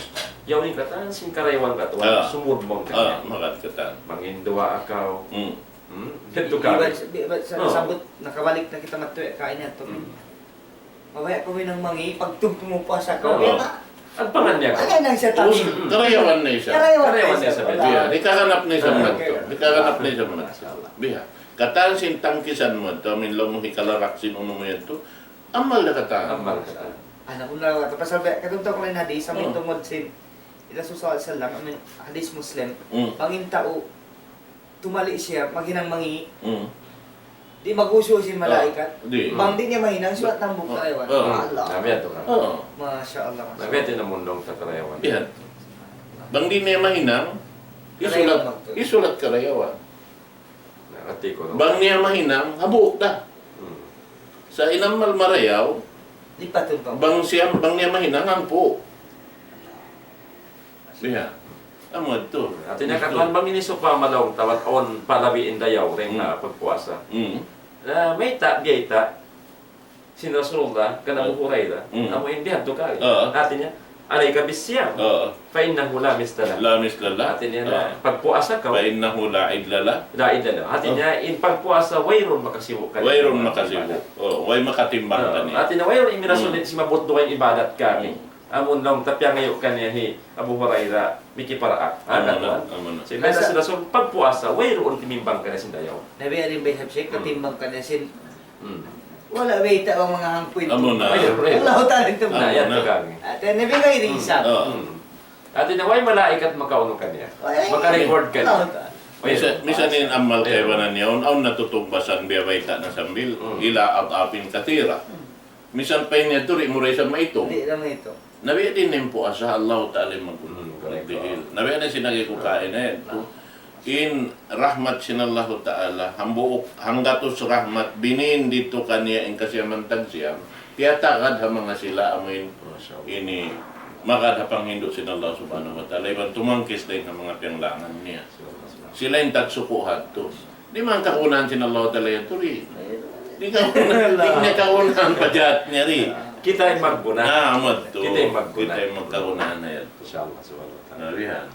yaun in katan sin karayawan katan, ah, sumud mu in katan. Ah, magad katan. Manghinduwaa kaw. Mm. Hmm? Yadtu ka. Iban, iban sa, oh, sabut, nakabalik na kita matuwi, kain na to. Hmm. Mabaya' kaw hinang mangi', pagtug mu puasa kaw. Oo. Kaya ka, agpangan niya kaw. Kaya nang siya tani. Us-, karayawan na isab. Karayawan na isab. Karayawan na isab. Wala. Biya', hikaganap na isab. Ah, madtu. Okay. Hikaganap na isab madtu. Masha Allah. Biya'. Katan sin tangkisan mu, tu amin laung mu hikalarak sin unu mu yadtu. Amal da katan. Amal da katan. Anak ko na, pasal ba, katong tau ko na in hadis, amin, hmm, tungud sin Rasul sallallahu alayhi wasallam, amin, hadis Muslim. Hmm. Bang in tau, tumali siya, maghinang mangi'. Mm. Di' maghusu sin malaikat. Ah, di'. Bang di' niya mahinang, sulat hambuuk karayawan. Ah. Allah. Nabi ato ka. Ah. Masha Allah, masha Allah. Nabi ato na mundong sa karayawan. Yan. Bang di' niya mahinang, hisulat, karayawan magtuy. Hisulat karayawan. Na, artikulo. Bang niya mahinang, hambuuk da. Mm. Sa' in amal marayaw, lipatun pa. Bang siya, bang niya mahinang, hangpu'. Biya'. Amu yadtu. Hati niya, katan bang ini sawpama laung ta bat awn palabi in dayaw dayn ha pagpuasa. Mm. Na, mayta', biyayta' sin Rasulullah kan Abu Hurairah. Mm. Amu in bihadtu kari. Oo. Hati niya, عليك بالصيام. Oo. فإنه لا مثل له. لا مثل له. Hati niya na, oo, pagpuasa kaw. فإنه لا عدل له. لا عدل له. Hati niya, in pagpuasa, wayruun makasibu' kaniya. Wayruun makasibu'. Oo, way makatimbang kaniya. Hati niya, wayruun in Rasul, mm, simabut dugaing ibadat kami. Mm. Amun laung ta piyangayu' kaniya hi Abu Hurairah, mikiparaak. Ah, amu na, katuan. Amu na. Sa' in Rasul, pagpuasa, wayruun timimbang kaniya sin dayaw. Nabi, alim bay habsik, hmm, katimbang kaniya sin. Hmm. Wala' bay ta' bang manga hangpu' in. Amu na. Wayruun, wayruun. Allah Ta'ala in tumba. Amu na. At Nabi, way rin isab. Hmm. Hati niya, way malaikat makaunu kaniya. Way. Maka-record kaniya. Allah Ta'ala. Wayruun. Misan, misan in amal kaibanan niya, awn, awn natutugbasan biya' bayta' na sambil, hmm, إلى أضعاف كثيرة. Hmm. Misan pa in yadtu, di' mu da isab maitung. Di' da maitung. Na biya' diin in puasa, Allahu Ta'ala in mag-, hmm, correct, magdihil. Na biya' na sin agi ku kaina yadtu. In rahmat sin Allahu Ta'ala, hambuuk, hanggatus rahmat, binin didtu kaniya in kasiyaman tagsiyam, tiyatagad ha manga sila amuin, masha Allah, ini, magad ha panghindu' sin Allah Subhanahu wa Ta'ala, iban tumangkis dayn ha manga piyanglangan niya. Sila in tagsuku' hadtu. Di' man kagunahan sin Allah Ta'ala yadtu ri. Di' kagunahan, di' niya kagunahan pa jat niya ri. Kita in magguna. Na, amu yadtu. Kita in magguna. Kita in magkagunahan na yadtu. Insya Allah, subhanahu wa ta'ala. Na, bihan.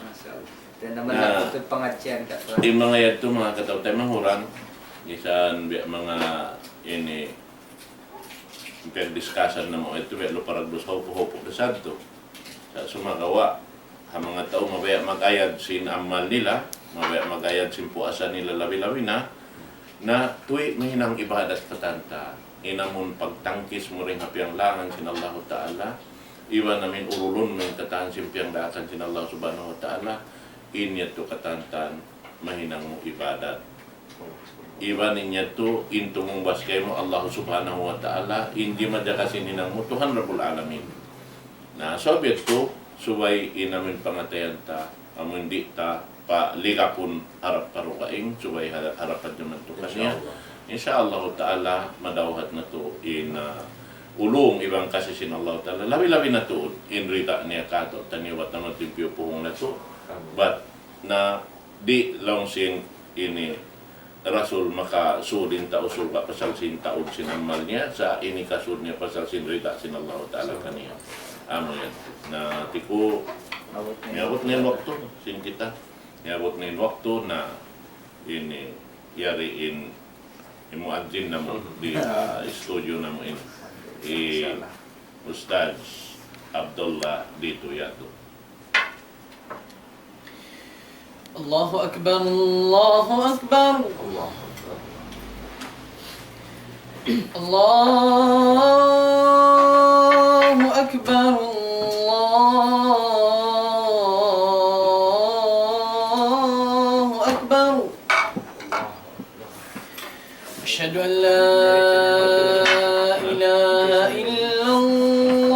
Masha Allah. Kaya naman na, na, in manga yadtu, manga kataw-taymanghuran, misan biya' manga ini, piyagdiskasan namu' yadtu, biya' lupa ragbus hawpu'-hawpu' da sadtu. Sa' sumagawa', ha manga tau mabaya' mag-ayad sin amal nila, mabaya' mag-ayad sin puasa nila labi-labi na, na tuwi' mahinang ibadat pa tantan. In amun pagtangkis mu dayn ha piyanglangan sin Allahu Ta'ala, iban amin urulun mu in katan sin piyangdaakan sin Allah Subhanahu wa Ta'ala, in yadtu katantan mahinang mu ibadat. Iban in yadtu, in tumungbas kaymu Allah Subhanahu wa Ta'ala, in di' madjaka sin hinang mu Tuhan Rabbul Alamin. Na, sabab yadtu, subay in amin pangatayan ta, amun di' ta pa ligapun harap pa dugaing, subay harap, harap pa jaman tu kaniya. Insya Allah. Insya Allah Ta'ala, madawhat natu' in, ah, ulung iban kasi sin Allah Ta'ala. Labi-labi natu' in rida niya katu', taniyu bat naman timpiyu puhung natu'. Amin. Bat na di' laung sin ini Rasul makasud in tau surga' pasal sin taud sin amal niya, sa' ini kasud niya pasal sin rida sin Allah Ta'ala kaniya. Amu yan. Na, tiku, miyabut na in waktu sin kita. Miyabut na in waktu na ini yari in, in muadzin namu' di, ah, studio namu' in. I Ustaz Abdullah Dito Yato. الله أكبر، الله أكبر. الله أكبر. الله أكبر، الله أكبر. أشهد أن لا إله إلا الله.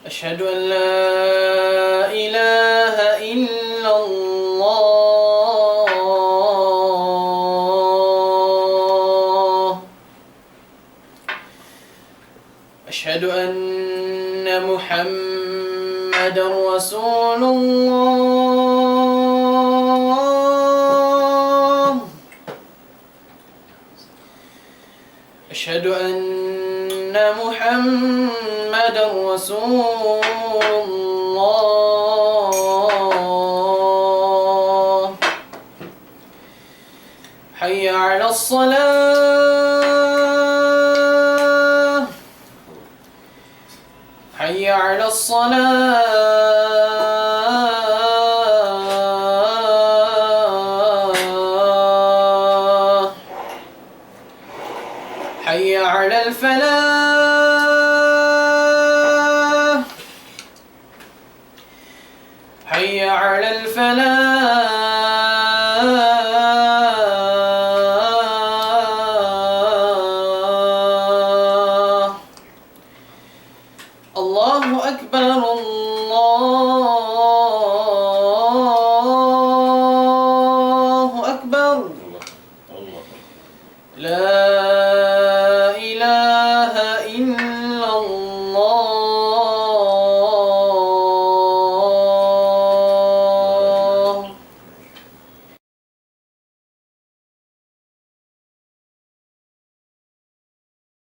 أشهد أن لا إله إلا الله. أشهد أن محمدا رسول الله. أشهد أن محمدا رسول الله. حي على الصلاة. حي على الصلاة. حي على الفلاح. حي على الفلاح. الله أكبر، الله